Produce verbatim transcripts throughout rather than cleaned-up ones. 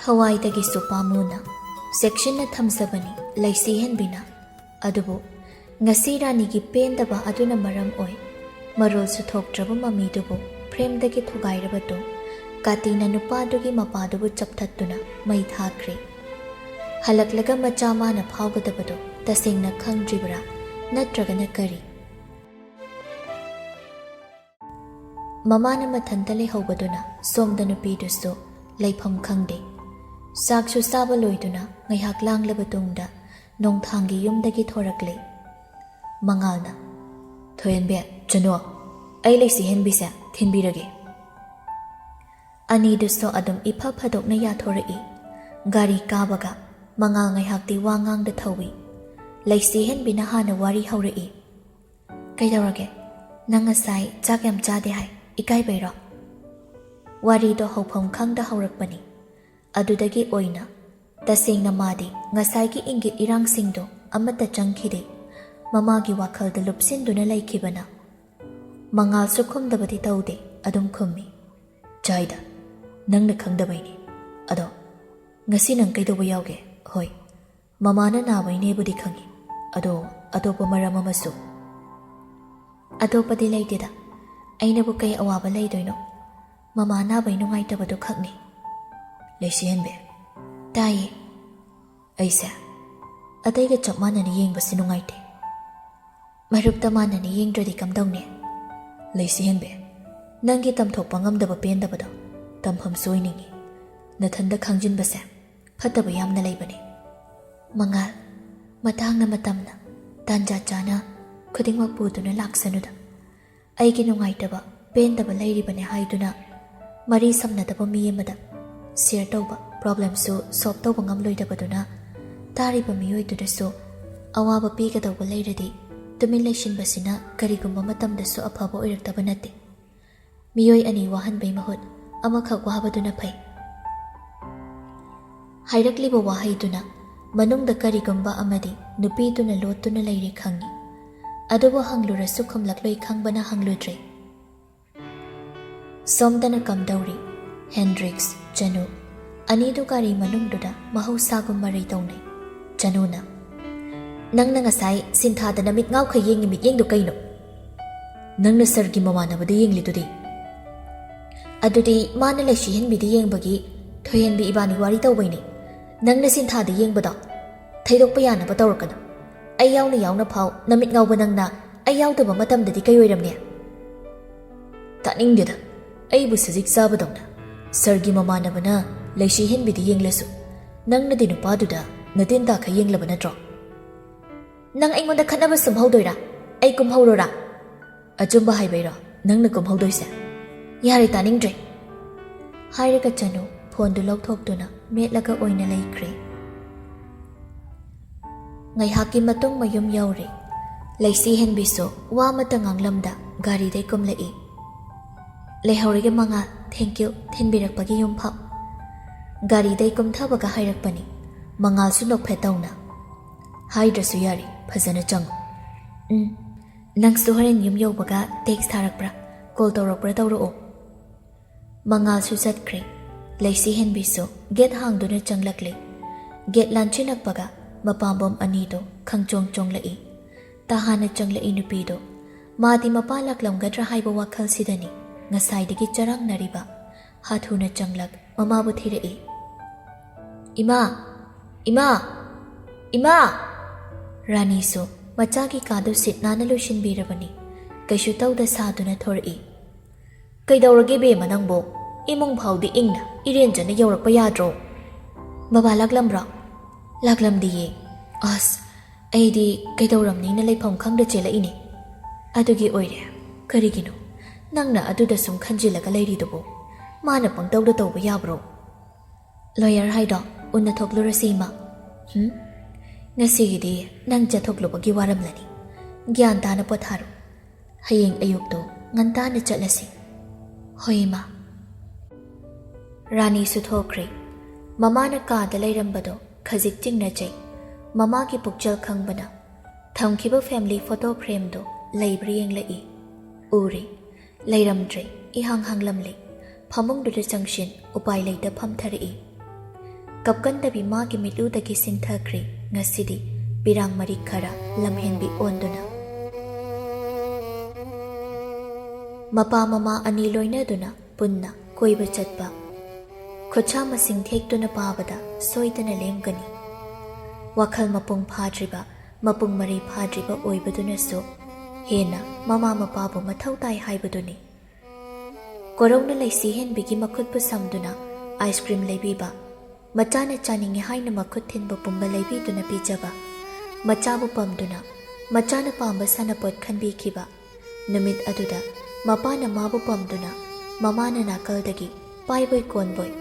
ꯊꯋꯥꯏꯗꯒꯤꯁꯨ ꯄꯥꯝꯃꯨꯅ ꯆꯦꯛꯁꯤꯟꯅ ꯊꯝꯖꯕꯅꯤ ꯂꯩꯁꯤ ꯍꯦꯟꯕꯤꯅ꯫ ꯑꯗꯨꯕꯨ ꯉꯁꯤ ꯔꯥꯅꯤꯒꯤ ꯄꯦꯟꯗꯕ ꯑꯗꯨꯅ ꯃꯔꯝ ꯑꯣꯏ ꯃꯔꯣꯜꯁꯨ ꯊꯣꯛꯇ꯭ꯔꯕ ꯃꯃꯤꯗꯨꯕꯨ ꯐ꯭ꯔꯦꯝꯗꯒꯤ ꯊꯨꯒꯥꯏꯔꯕ ꯇꯨꯡ, ꯀꯥꯇꯤꯅ ꯅꯨꯄꯥꯗꯨꯒꯤ ꯃꯄꯥꯗꯨꯕꯨ ꯆꯞꯊꯠꯇꯨꯅ ꯃꯩ ꯊꯥꯈ꯭ꯔꯦ꯫ ꯍꯜꯂꯛꯂꯒ ꯃꯆꯥ ꯃꯥꯅ ꯐꯥꯎꯒꯗꯕꯗꯨ ꯇꯁꯦꯡꯅ ꯈꯪꯗ꯭ꯔꯤꯕ꯭ꯔꯥ? ꯅꯠꯇ꯭ꯔꯒꯅ ꯀꯔꯤ? ꯃꯃꯥꯅ ꯃꯊꯟꯇ ꯂꯩꯍꯧꯕꯗꯨꯅ ꯁꯣꯝꯗ ꯅꯨꯄꯤꯗꯨꯁꯨ ꯂꯩꯐꯝ ꯈꯪꯗꯦ꯫ ꯆꯥꯛꯁꯨ ꯆꯥꯕ ꯂꯣꯏꯗꯨꯅ ꯉꯥꯏꯍꯥꯛ ꯂꯥꯡꯂꯕ ꯇꯨꯡꯗ ꯅꯣꯡꯊꯥꯡꯒꯤ ꯌꯨꯝꯗꯒꯤ ꯊꯣꯔꯛꯂꯦ꯫ ꯃꯉꯥꯜꯅ, "ꯊꯣꯏꯍꯦꯟꯕꯤ, ꯆꯅꯨ, ꯑꯩ ꯂꯩꯁꯤ ꯍꯦꯟꯕꯤꯁꯦ ꯊꯤꯟꯕꯤꯔꯒꯦ"꯫ ꯑꯅꯤꯗꯨꯁꯨ ꯑꯗꯨꯝ ꯏꯐ ꯐꯗꯣꯛꯅ ꯌꯥꯊꯣꯔꯛꯏ꯫ ꯒꯥꯔꯤ ꯀꯥꯕꯒ ꯃꯉꯥꯜ ꯉꯥꯏꯍꯥꯛꯇꯤ ꯋꯥ ꯉꯥꯡꯗ ꯊꯧꯏ꯫ ꯂꯩꯁꯤ ꯍꯦꯟꯕꯤꯅ ꯍꯥꯟꯅ ꯋꯥꯔꯤ ꯍꯧꯔꯛꯏ꯫ "ꯀꯩꯗꯧꯔꯒꯦ? ꯅꯪ ꯉꯁꯥꯏ ꯆꯥꯛ ꯌꯥꯝ ꯆꯥꯗꯦ ꯍꯥꯏ, ꯏꯀꯥꯏꯕꯩꯔꯣ?" ꯋꯥꯔꯤꯗꯣ ꯍꯧꯐꯝ ꯈꯪꯗ ꯍꯧꯔꯛꯄꯅꯤ꯫ ꯑꯗꯨꯗꯒꯤ ꯑꯣꯏꯅ ꯇꯁꯦꯡꯅ ꯃꯥꯗꯤ ꯉꯁꯥꯏꯒꯤ ꯏꯪꯒꯤꯠ ꯏꯔꯥꯡꯁꯤꯡꯗꯣ ꯑꯃꯠꯇ ꯆꯪꯈꯤꯗꯦ꯫ ꯃꯃꯥꯒꯤ ꯋꯥꯈꯜꯗ ꯂꯨꯞꯁꯤꯟꯗꯨꯅ ꯂꯩꯈꯤꯕꯅ꯫ ꯃꯉꯥꯜꯁꯨ ꯈꯨꯝꯗꯕꯗꯤ ꯇꯧꯗꯦ, ꯑꯗꯨꯝ ꯈꯨꯝꯃꯤ꯫ "ꯆꯥꯏꯗ, ꯅꯪꯅ ꯈꯪꯗꯕꯩꯅꯤ꯫ ꯑꯗꯣ ꯉꯁꯤ ꯅꯪ ꯀꯩꯗꯧꯕ ꯌꯥꯎꯒꯦ?" "ꯍꯣꯏ, ꯃꯃꯥꯅ ꯅꯥꯕꯩꯅꯦꯕꯨꯗꯤ ꯈꯪꯉꯤ꯫ ꯑꯗꯣ ꯑꯇꯣꯞꯄ ꯃꯔꯝ ꯑꯃꯁꯨ?" "ꯑꯇꯣꯞꯄꯗꯤ ꯂꯩꯇꯦꯗ꯫ ꯑꯩꯅꯕꯨ ꯀꯩ ꯑꯋꯥꯕ ꯂꯩꯗꯣꯏꯅꯣ? ꯃꯃꯥ ꯅꯥꯕꯩ ꯅꯨꯡꯉꯥꯏꯇꯕꯗꯨ ꯈꯛꯅꯤ"꯫ "ꯂꯩꯁꯤ ꯍꯦꯟꯕꯤ"꯫ "ꯇꯥꯏꯌꯦ"꯫ "ꯑꯩꯁꯦ ꯑꯇꯩꯒ ꯆꯞ ꯃꯥꯟꯅꯅ ꯌꯦꯡꯕꯁꯦ ꯅꯨꯡꯉꯥꯏꯇꯦ"꯫ "ꯃꯔꯨꯞꯇ ꯃꯥꯟꯅꯅ ꯌꯦꯡꯗ꯭ꯔꯗꯤ ꯀꯝꯗꯧꯅꯤ?" "ꯂꯩꯁꯤ ꯍꯦꯟꯕꯤ, ꯅꯪꯒꯤ ꯇꯝꯊꯣꯛꯄ ꯉꯝꯗꯕ ꯄꯦꯟꯗꯕꯗꯣ ꯇꯝꯐꯝꯁꯨ ꯑꯣꯏꯅꯤꯡꯉꯤ꯫ ꯅꯊꯟꯗ ꯈꯥꯡꯖꯤꯟꯕꯁꯦ ꯐꯠꯇꯕ ꯌꯥꯝꯅ ꯂꯩꯕꯅꯤ"꯫ "ꯃꯉꯥꯜ, ꯃꯇꯥꯡꯅ ꯃꯇꯝꯅ ꯇꯥꯟꯖꯥ ꯆꯥꯅ ꯈꯨꯗꯤꯡꯃꯛ ꯄꯨꯗꯨꯅ ꯂꯥꯛꯁꯅꯨꯗ꯫ ꯑꯩꯒꯤ ꯅꯨꯡꯉꯥꯏꯇꯕ, ꯄꯦꯟꯗꯕ ꯂꯩꯔꯤꯕꯅꯦ ꯍꯥꯏꯗꯨꯅ ꯃꯔꯤ ꯁꯝꯅꯗꯕ ꯃꯤ ꯑꯃꯗ ꯁꯤꯌꯔ ꯇꯧꯕ, ꯄ꯭ꯔꯣꯕ꯭ꯂꯦꯝꯁꯨ ꯁꯣꯜꯕ ꯇꯧꯕ ꯉꯝꯂꯣꯏꯗꯕꯗꯨꯅ ꯇꯥꯔꯤꯕ ꯃꯤꯑꯣꯏꯗꯨꯗꯁꯨ ꯑꯋꯥꯕ ꯄꯤꯒꯗꯧꯕ ꯂꯩꯔꯗꯤ ꯇꯨꯃꯤꯟ ꯂꯩꯁꯤꯟꯕꯁꯤꯅ ꯀꯔꯤꯒꯨꯝꯕ ꯃꯇꯝꯗꯁꯨ ꯑꯐꯕ ꯑꯣꯏꯔꯛꯇꯕ ꯅꯠꯇꯦ꯫ ꯃꯤꯑꯣꯏ ꯑꯅꯤ ꯋꯥꯍꯟꯕꯩ ꯃꯍꯨꯠ ꯑꯃꯈꯛ ꯋꯥꯕꯗꯨꯅ ꯐꯩ"꯫ ꯍꯥꯏꯔꯛꯂꯤꯕ ꯋꯥꯍꯩꯗꯨꯅ ꯃꯅꯨꯡꯗ ꯀꯔꯤꯒꯨꯝꯕ ꯑꯃꯗꯤ ꯅꯨꯄꯤꯗꯨꯅ ꯂꯣꯠꯇꯨꯅ ꯂꯩꯔꯦ ꯈꯪꯉꯤ꯫ ꯑꯗꯨꯕꯨ ꯍꯪꯂꯨꯔꯁꯨ ꯈꯨꯝꯂꯛꯂꯣꯏ ꯈꯪꯕꯅ ꯍꯪꯂꯨꯗ꯭ꯔꯦ꯫ ꯁꯣꯝꯗꯅ ꯀꯝꯗꯧꯔꯤ? ꯍꯦꯟꯗ꯭ꯔꯤꯛꯁ, ꯆꯅꯨ꯫ ꯑꯅꯤꯗꯨ ꯒꯥꯔꯤ ꯃꯅꯨꯡꯗꯨꯗ ꯃꯍꯧꯁꯥꯒꯨꯝ ꯃꯔꯩ ꯇꯧꯅꯩ꯫ ꯆꯅꯨꯅ, "ꯅꯪꯅ ꯉꯁꯥꯏ ꯁꯤꯟꯊꯥꯗ ꯅꯃꯤꯠ ꯉꯥꯎꯈꯩ ꯌꯦꯡꯉꯤ ꯃꯤꯠꯌꯦꯡꯗꯨ ꯀꯩꯅꯣ? ꯅꯪꯅ ꯁꯔꯒꯤ ꯃꯃꯥꯟꯅꯕꯗ ꯌꯦꯡꯂꯤꯗꯨꯗꯤ?" "ꯑꯗꯨꯗꯤ ꯃꯥꯅ ꯂꯩꯁꯤ ꯍꯦꯟꯕꯤꯗ ꯌꯦꯡꯕꯒꯤ ꯊꯣꯏꯍꯦꯟꯕꯤ ꯏꯕꯥꯅꯤ ꯋꯥꯔꯤ ꯇꯧꯕꯩꯅꯤ꯫ ꯅꯪꯅ ꯁꯤꯟꯊꯥꯗ ꯌꯦꯡꯕꯗꯣ ꯊꯩꯗꯣꯛꯄ ꯌꯥꯅꯕ ꯇꯧꯔꯛꯀꯅꯨ꯫ ꯑꯩ ꯌꯥꯎꯅ ꯌꯥꯎꯅ ꯐꯥꯎ ꯅꯃꯤꯠ ꯉꯥꯎꯕ ꯅꯪꯅ ꯑꯩ ꯌꯥꯎꯗꯕ ꯃꯇꯝꯗꯗꯤ ꯀꯩ ꯑꯣꯏꯔꯝꯅꯤ?" "ꯇꯥꯅꯤꯡꯗꯦꯗ, ꯑꯩꯕꯨ ꯁꯖꯤꯛ ꯆꯥꯕꯗꯧꯅ꯫ ꯁꯔꯒꯤ ꯃꯃꯥꯟꯅꯕꯅ ꯂꯩꯁꯤ ꯍꯦꯟꯕꯤꯗ ꯌꯦꯡꯂꯁꯨ ꯅꯪꯅꯗꯤ ꯅꯨꯄꯥꯗꯨꯗ ꯅꯇꯤꯟ ꯇꯥꯈꯩ ꯌꯦꯡꯂꯕ ꯅꯠꯇ꯭ꯔꯣ?" "ꯅꯪ ꯑꯩꯉꯣꯟꯗ ꯈꯠꯅꯕ ꯁꯨꯝꯍꯧꯗꯣꯏꯔꯥ? ꯑꯩ ꯀꯨꯝꯍꯧꯔꯣꯔꯥ?" "ꯑꯆꯨꯝꯕ ꯍꯥꯏꯕꯩꯔꯣ? ꯅꯪꯅ ꯀꯨꯝꯍꯧꯗꯣꯏꯁꯦ? ꯌꯥꯔꯦ, ꯇꯥꯅꯤꯡꯗ꯭ꯔꯦ!" ꯍꯥꯏꯔꯒ ꯆꯅꯨ ꯐꯣꯟꯗꯨ ꯂꯧꯊꯣꯛꯇꯨꯅ ꯃꯦꯠꯂꯒ ꯑꯣꯏꯅ ꯂꯩꯈ꯭ꯔꯦ꯫ ꯉꯥꯏꯍꯥꯛꯀꯤ ꯃꯇꯨꯡ ꯃꯌꯨꯝ ꯌꯧꯔꯦ꯫ ꯂꯩꯁꯤ ꯍꯦꯟꯕꯤꯁꯨ ꯋꯥ ꯑꯃꯠꯇ ꯉꯥꯡꯂꯝꯗ ꯒꯥꯔꯤꯗꯩ ꯀꯨꯝꯂꯛꯏ꯫ "ꯂꯩꯍꯧꯔꯒꯦ ꯃꯉꯥꯜ, thank you ꯊꯤꯟꯕꯤꯔꯛꯄꯒꯤ ꯌꯨꯝꯐꯥꯎ꯫" ꯒꯥꯔꯤꯗꯩ ꯀꯨꯝꯊꯕꯒ ꯍꯥꯏꯔꯛꯄꯅꯤ, ꯃꯉꯥꯜꯁꯨ ꯅꯣꯛꯐꯦꯠ ꯇꯧꯅ꯫ "ꯍꯥꯏꯗ꯭ꯔꯁꯨ ꯌꯥꯔꯦ, ꯐꯖꯅ ꯆꯪꯉꯨ꯫" "ꯎꯝ, ꯅꯪꯁꯨ ꯍꯣꯔꯦꯟ ꯌꯨꯝ ꯌꯧꯕꯒ text ꯊꯥꯔꯛꯄ꯭ꯔꯥ, call ꯇꯧꯔꯛꯄ꯭ꯔꯥ ꯇꯧꯔꯛꯑꯣ꯫" ꯃꯉꯥꯜꯁꯨ ꯆꯠꯈ꯭ꯔꯦ꯫ ꯂꯩꯁꯤ ꯍꯦꯟꯕꯤꯁꯨ gate ꯍꯥꯡꯗꯨꯅ ꯆꯪꯂꯛꯂꯦ꯫ Gate ꯂꯥꯟꯁꯤꯜꯂꯛꯄꯒ ꯃꯄꯥꯝꯕꯣꯝ ꯑꯅꯤꯗꯨ ꯈꯪꯆꯣꯡ ꯆꯣꯡꯂꯛꯏ꯫ ꯇꯍꯥꯅ ꯆꯪꯂꯛꯏ ꯅꯨꯄꯤꯗꯨ꯫ ꯃꯥꯗꯤ ꯃꯄꯥ ꯂꯥꯛꯂꯝꯒꯗ꯭ꯔꯥ ꯍꯥꯏꯕ ꯋꯥꯈꯜꯁꯤꯗꯅꯤ ꯉꯁꯥꯏꯗꯒꯤ ꯆꯔꯥꯡꯅꯔꯤꯕ꯫ ꯍꯥꯊꯨꯅ ꯆꯪꯂꯛ ꯃꯃꯥꯕꯨ ꯊꯤꯔꯛꯏ꯫ "ꯏꯃꯥ! ꯏꯃꯥ! ꯏꯃꯥ!" ꯔꯥꯅꯤꯁꯨ ꯃꯆꯥꯒꯤ ꯀꯥꯗꯨ ꯁꯤꯠ ꯅꯥꯟꯅ ꯂꯣꯏꯁꯤꯟꯕꯤꯔꯕꯅꯤ꯫ ꯀꯩꯁꯨ ꯇꯧꯗ ꯁꯥꯗꯨꯅ ꯊꯣꯔꯛꯏ꯫ "ꯀꯩꯗꯧꯔꯒꯦ ꯕꯦꯝꯃ ꯅꯪꯕꯣ? ꯏꯃꯨꯡ ꯐꯥꯎꯗꯤ ꯏꯪꯅ ꯏꯔꯦꯟꯖꯅ ꯌꯧꯔꯛꯄ ꯌꯥꯗ꯭ꯔꯣ?" "ꯕꯕꯥ ꯂꯥꯛꯂꯝꯕ꯭ꯔꯣ?" "ꯂꯥꯛꯂꯝꯗꯤꯌꯦ꯫ ꯑꯁ, ꯑꯩꯗꯤ ꯀꯩꯗꯧꯔꯝꯅꯤꯅ ꯂꯩꯐꯝ ꯈꯪꯗ ꯆꯦꯜꯂꯛꯏꯅꯦ꯫" "ꯑꯗꯨꯒꯤ ꯑꯣꯏꯔꯦ꯫ ꯀꯔꯤꯒꯤꯅꯣ ꯅꯪꯅ ꯑꯗꯨꯗ ꯁꯨꯝ ꯈꯟꯖꯤꯜꯂꯒ ꯂꯩꯔꯤꯗꯨꯕꯨ? ꯃꯥꯅ ꯄꯪꯇꯧꯗ ꯇꯧꯕ ꯌꯥꯕ꯭ꯔꯣ?" "Lawyer ꯍꯥꯏꯗꯣ ꯎꯟꯅ ꯊꯣꯛꯂꯨꯔꯁꯤ, ꯏꯃꯥ꯫" "ꯍꯨꯝ? ꯉꯁꯤꯒꯤꯗꯤ ꯅꯪ ꯆꯠꯊꯣꯛꯂꯨꯕꯒꯤ ꯋꯥꯔꯝꯂꯅꯤ꯫ ꯒ꯭ꯌꯥꯟ ꯇꯥꯅ ꯄꯣꯊꯥꯔꯣ꯫ ꯍꯌꯦꯡ ꯑꯌꯨꯛꯇꯣ ꯉꯟꯇꯥꯅ ꯆꯠꯂꯁꯤ꯫" "ꯍꯣꯏ, ꯏꯃꯥ꯫" ꯔꯥꯅꯤꯁꯨ ꯊꯣꯛꯈ꯭ꯔꯦ꯫ ꯃꯃꯥꯅ ꯀꯥꯗ ꯂꯩꯔꯝꯕꯗꯣ ꯈꯖꯤꯛ ꯆꯤꯡꯅꯖꯩ꯫ ꯃꯃꯥꯒꯤ ꯄꯨꯛꯆꯦꯜ ꯈꯪꯕꯅ ꯊꯝꯈꯤꯕ family photo frameꯗꯣ ꯂꯩꯕ꯭ꯔꯥ ꯌꯦꯡꯂꯛꯏ꯫ ꯎꯔꯦ꯫ ꯂꯩꯔꯝꯗ꯭ꯔꯦ꯫ ꯏꯍꯥꯡ ꯍꯥꯡꯂꯝꯂꯦ꯫ ꯐꯃꯨꯡꯗꯨꯗ ꯆꯪꯁꯤꯟ ꯎꯄꯥꯏ ꯂꯩꯇ ꯐꯝꯊꯔꯛꯏ꯫ ꯀꯞꯀꯟꯗꯕꯤ ꯃꯥꯒꯤ ꯃꯤꯠꯂꯨꯗꯒꯤ ꯁꯤꯟꯊꯈ꯭ꯔꯦ ꯉꯁꯤꯗꯤ ꯄꯤꯔꯥꯡ ꯃꯔꯤꯛ ꯈꯔ ꯂꯝꯍꯦꯟꯕꯤ ꯑꯣꯟꯗꯨꯅ꯫ ꯃꯄꯥ ꯃꯃꯥ ꯑꯅꯤ ꯂꯣꯏꯅꯗꯨꯅ ꯄꯨꯟꯅ ꯀꯣꯏꯕ ꯆꯠꯄ꯫ ꯈꯨꯠꯁꯥ ꯃꯁꯤꯡ ꯊꯦꯛꯇꯨꯅ ꯄꯥꯕꯗ ꯁꯣꯏꯗꯅ ꯂꯦꯝꯒꯅꯤ꯫ ꯋꯥꯈꯜ ꯃꯄꯨꯡ ꯐꯥꯗ꯭ꯔꯤꯕ, ꯃꯄꯨꯡ ꯃꯔꯩ ꯐꯥꯗ꯭ꯔꯤꯕ ꯑꯣꯏꯕꯗꯨꯅꯁꯨ ꯍꯦꯟꯅ ꯃꯃꯥ ꯃꯄꯥꯕꯨ ꯃꯊꯧ ꯇꯥꯏ ꯍꯥꯏꯕꯗꯨꯅꯤ꯫ ꯀꯣꯔꯧꯅ ꯂꯩꯁꯤ ꯍꯦꯟꯕꯤꯒꯤ ꯃꯈꯨꯠꯄꯨ ꯁꯝꯗꯨꯅ ꯑꯥꯏꯁ ꯀ꯭ꯔꯤꯝ ꯂꯩꯕꯤꯕ, ꯃꯆꯥꯅ ꯆꯥꯅꯤꯡꯉꯤ ꯍꯥꯏꯅ ꯃꯈꯨꯠ ꯊꯤꯟꯕ ꯄꯨꯝꯕ ꯂꯩꯕꯤꯗꯨꯅ ꯄꯤꯖꯕ, ꯃꯆꯥꯕꯨ ꯄꯝꯗꯨꯅ ꯃꯆꯥꯅ ꯄꯥꯝꯕ ꯁꯥꯟꯅꯄꯣꯠ ꯈꯟꯕꯤꯈꯤꯕ꯫ ꯅꯨꯃꯤꯠ ꯑꯗꯨꯗ ꯃꯄꯥꯅ ꯃꯥꯕꯨ ꯄꯝꯗꯨꯅ ꯃꯃꯥꯅ ꯅꯥꯀꯜꯗꯒꯤ ꯄꯥꯏꯕꯣꯏ ꯀꯣꯟꯕꯣꯏ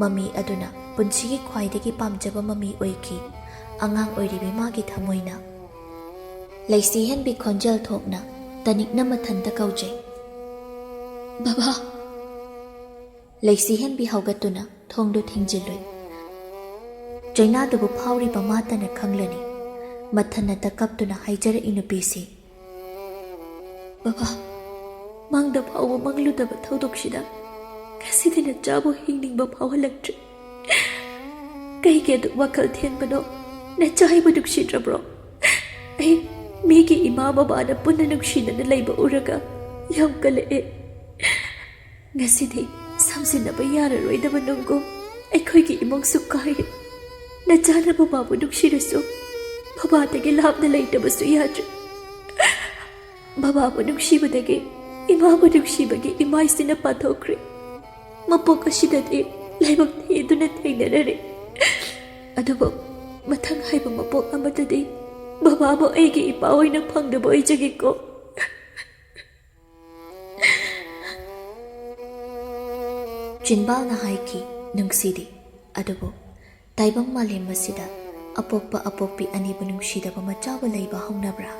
ꯃꯃꯤ ꯑꯗꯨꯅ ꯄꯨꯟꯁꯤꯒꯤ ꯈ꯭ꯋꯥꯏꯗꯒꯤ ꯄꯥꯝꯖꯕ ꯃꯃꯤ ꯑꯣꯏꯈꯤ꯫ ꯑꯉꯥꯡ ꯑꯣꯏꯔꯤꯕꯤ ꯃꯥꯒꯤ ꯊꯃꯣꯏꯅ ꯂꯩꯁꯤ ꯍꯦꯟꯕꯤ ꯈꯣꯟꯖꯦꯜ ꯊꯣꯛꯅ ꯇꯅꯤꯛꯅ ꯃꯊꯟꯇ ꯀꯧꯖꯩ, "ꯕꯕꯥ!" ꯂꯩꯁꯤ ꯍꯦꯟꯕꯤ ꯍꯧꯒꯠꯇꯨꯅ ꯊꯣꯡꯗꯨ ꯊꯤꯡꯖꯤꯜꯂꯨꯏ꯫ ꯆꯩꯅꯥꯗꯨꯕꯨ ꯐꯥꯎꯔꯤꯕ ꯃꯥꯇꯅ ꯈꯪꯂꯅꯤ꯫ ꯃꯊꯟꯅꯇ ꯀꯞꯇꯨꯅ ꯍꯥꯏꯖꯔꯛꯏ ꯅꯨꯄꯤꯁꯤ, "ꯕꯕꯥ, ꯃꯪꯗ ꯐꯥꯎꯕ ꯃꯪꯂꯨꯗꯕ ꯊꯧꯗꯣꯛꯁꯤꯗ ꯉꯁꯤꯗꯤ ꯅꯆꯥꯕꯨ ꯍꯤꯡꯅꯤꯡꯕ ꯐꯥꯎꯍꯜꯂꯛꯇ꯭ꯔꯦ꯫ ꯀꯩꯒꯤ ꯑꯗꯨꯛ ꯋꯥꯈꯜ ꯊꯦꯟꯕꯅꯣ? ꯅꯆꯥ ꯑꯩꯕꯨ ꯅꯨꯡꯁꯤꯗ꯭ꯔꯕ꯭ꯔꯣ? ꯑꯩ ꯃꯤꯒꯤ ꯏꯃꯥ ꯕꯕꯥꯅ ꯄꯨꯟꯅ ꯅꯨꯡꯁꯤꯅꯅ ꯂꯩꯕ ꯎꯔꯒ ꯌꯥꯝ ꯀꯜꯂꯛꯑꯦ꯫ ꯉꯁꯤꯗꯤ ꯁꯝꯖꯤꯟꯅꯕ ꯌꯥꯔꯔꯣꯏꯗꯕ ꯅꯨꯡꯒꯨꯝ ꯑꯩꯈꯣꯏꯒꯤ ꯏꯃꯨꯡꯁꯨ ꯀꯥꯏꯔꯦ꯫ ꯅꯆꯥꯅ ꯕꯕꯥꯕꯨ ꯅꯨꯡꯁꯤꯔꯁꯨ ꯕꯕꯥꯗꯒꯤ ꯂꯥꯞꯅ ꯂꯩꯇꯕꯁꯨ ꯌꯥꯗ꯭ꯔꯦ꯫ ꯕꯕꯥꯕꯨ ꯅꯨꯡꯁꯤꯕꯗꯒꯤ ꯏꯃꯥꯕꯨ ꯅꯨꯡꯁꯤꯕꯒꯤ ꯏꯃꯥꯏꯁꯤꯅ ꯄꯥꯊꯣꯛꯈ꯭ꯔꯦ꯫ ꯃꯄꯣꯛ ꯑꯁꯤꯗꯗꯤ ꯂꯥꯏꯕꯛ ꯊꯤꯗꯨꯅ ꯊꯦꯡꯅꯔꯔꯦ꯫ ꯑꯗꯨꯕꯨ ꯃꯊꯪ ꯍꯥꯏꯕ ꯃꯄꯣꯛ ꯑꯃꯗꯗꯤ ꯕꯕꯥꯕꯨ ꯑꯩꯒꯤ ꯏꯄꯥ ꯑꯣꯏꯅ ꯐꯪꯅꯕ ꯑꯣꯏꯖꯒꯦꯀꯣ꯫" ꯆꯤꯟꯕꯥꯜꯅ ꯍꯥꯏꯈꯤ, "ꯅꯨꯡꯁꯤꯗꯦ꯫ ꯑꯗꯨꯕꯨ ꯇꯥꯏꯕꯪ ꯃꯥꯂꯦꯝ ꯑꯁꯤꯗ ꯑꯄꯣꯛꯄ ꯑꯄꯣꯛꯄꯤ ꯑꯅꯤꯕꯨ ꯅꯨꯡꯁꯤꯗꯕ ꯃꯆꯥꯕꯨ ꯂꯩꯕ ꯍꯧꯅꯕ꯭ꯔꯥ?"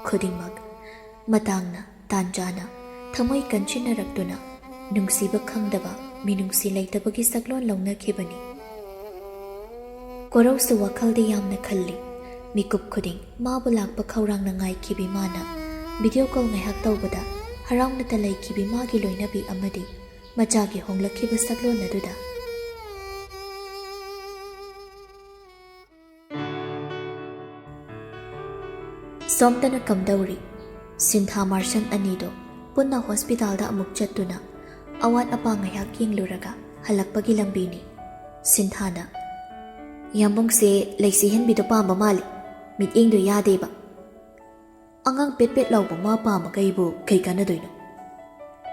ꯈꯨꯗꯤꯡꯃꯛ ꯃꯇꯥꯡꯅ, ꯇꯥꯟꯖꯥꯅ, ꯊꯃꯣꯏ ꯀꯟꯁꯤꯟꯅꯔꯛꯇꯨꯅ ꯅꯨꯡꯁꯤꯕ ꯈꯪꯗꯕ ꯃꯤꯅꯨꯡꯁꯤ ꯂꯩꯇꯕꯒꯤ ꯁꯛꯂꯣꯟ ꯂꯧꯅꯈꯤꯕꯅꯤ꯫ ꯀꯣꯔꯧꯁꯨ ꯋꯥꯈꯜꯗꯤ ꯌꯥꯝꯅ ꯈꯜꯂꯤ꯫ ꯃꯤꯀꯨꯞ ꯈꯨꯗꯤꯡ ꯃꯥꯕꯨ ꯂꯥꯛꯄ ꯈꯧꯔꯥꯡꯅ ꯉꯥꯏꯈꯤꯕꯤ ꯃꯥꯅ ꯚꯤꯗꯤꯑꯣ ꯀꯣꯜ ꯉꯥꯏꯍꯥꯛ ꯇꯧꯕꯗ ꯍꯔꯥꯎꯅꯇ ꯂꯩꯈꯤꯕꯤ ꯃꯥꯒꯤ ꯂꯣꯏꯅꯕꯤ ꯑꯃꯗꯤ ꯃꯆꯥꯒꯤ ꯍꯣꯡꯂꯛꯈꯤꯕ ꯁꯛꯂꯣꯟ ꯑꯗꯨꯗ꯫ ꯁꯣꯝꯗꯅ ꯀꯝꯗꯧꯔꯤ? ꯁꯤꯟꯊꯥ ꯃꯥꯔꯁꯟ ꯑꯅꯤꯗꯣ ꯄꯨꯟꯅ ꯍꯣꯁꯄꯤꯇꯥꯜꯗ ꯑꯃꯨꯛ ꯆꯠꯇꯨꯅ ꯑꯋꯥꯠ ꯑꯄꯥ ꯉꯥꯏꯍꯥꯛ ꯌꯦꯡꯂꯨꯔꯒ ꯍꯜꯂꯛꯄꯒꯤ ꯂꯝꯕꯤꯅꯤ꯫ ꯁꯤꯟꯊꯥꯅ, "ꯌꯥꯝꯕꯨꯡꯁꯦ ꯂꯩꯁꯤꯍꯟꯕꯤꯗꯣ ꯄꯥꯝꯕ ꯃꯥꯜꯂꯤ, ꯃꯤꯠꯌꯦꯡꯗꯣ ꯌꯥꯗꯦꯕ꯫ ꯑꯉꯥꯡ ꯄꯦꯠ ꯄꯦꯠ ꯂꯥꯎꯕ ꯃꯥ ꯄꯥꯝꯃꯒ ꯑꯩꯕꯨ ꯀꯩ ꯀꯥꯟꯅꯗꯣꯏꯅꯣ?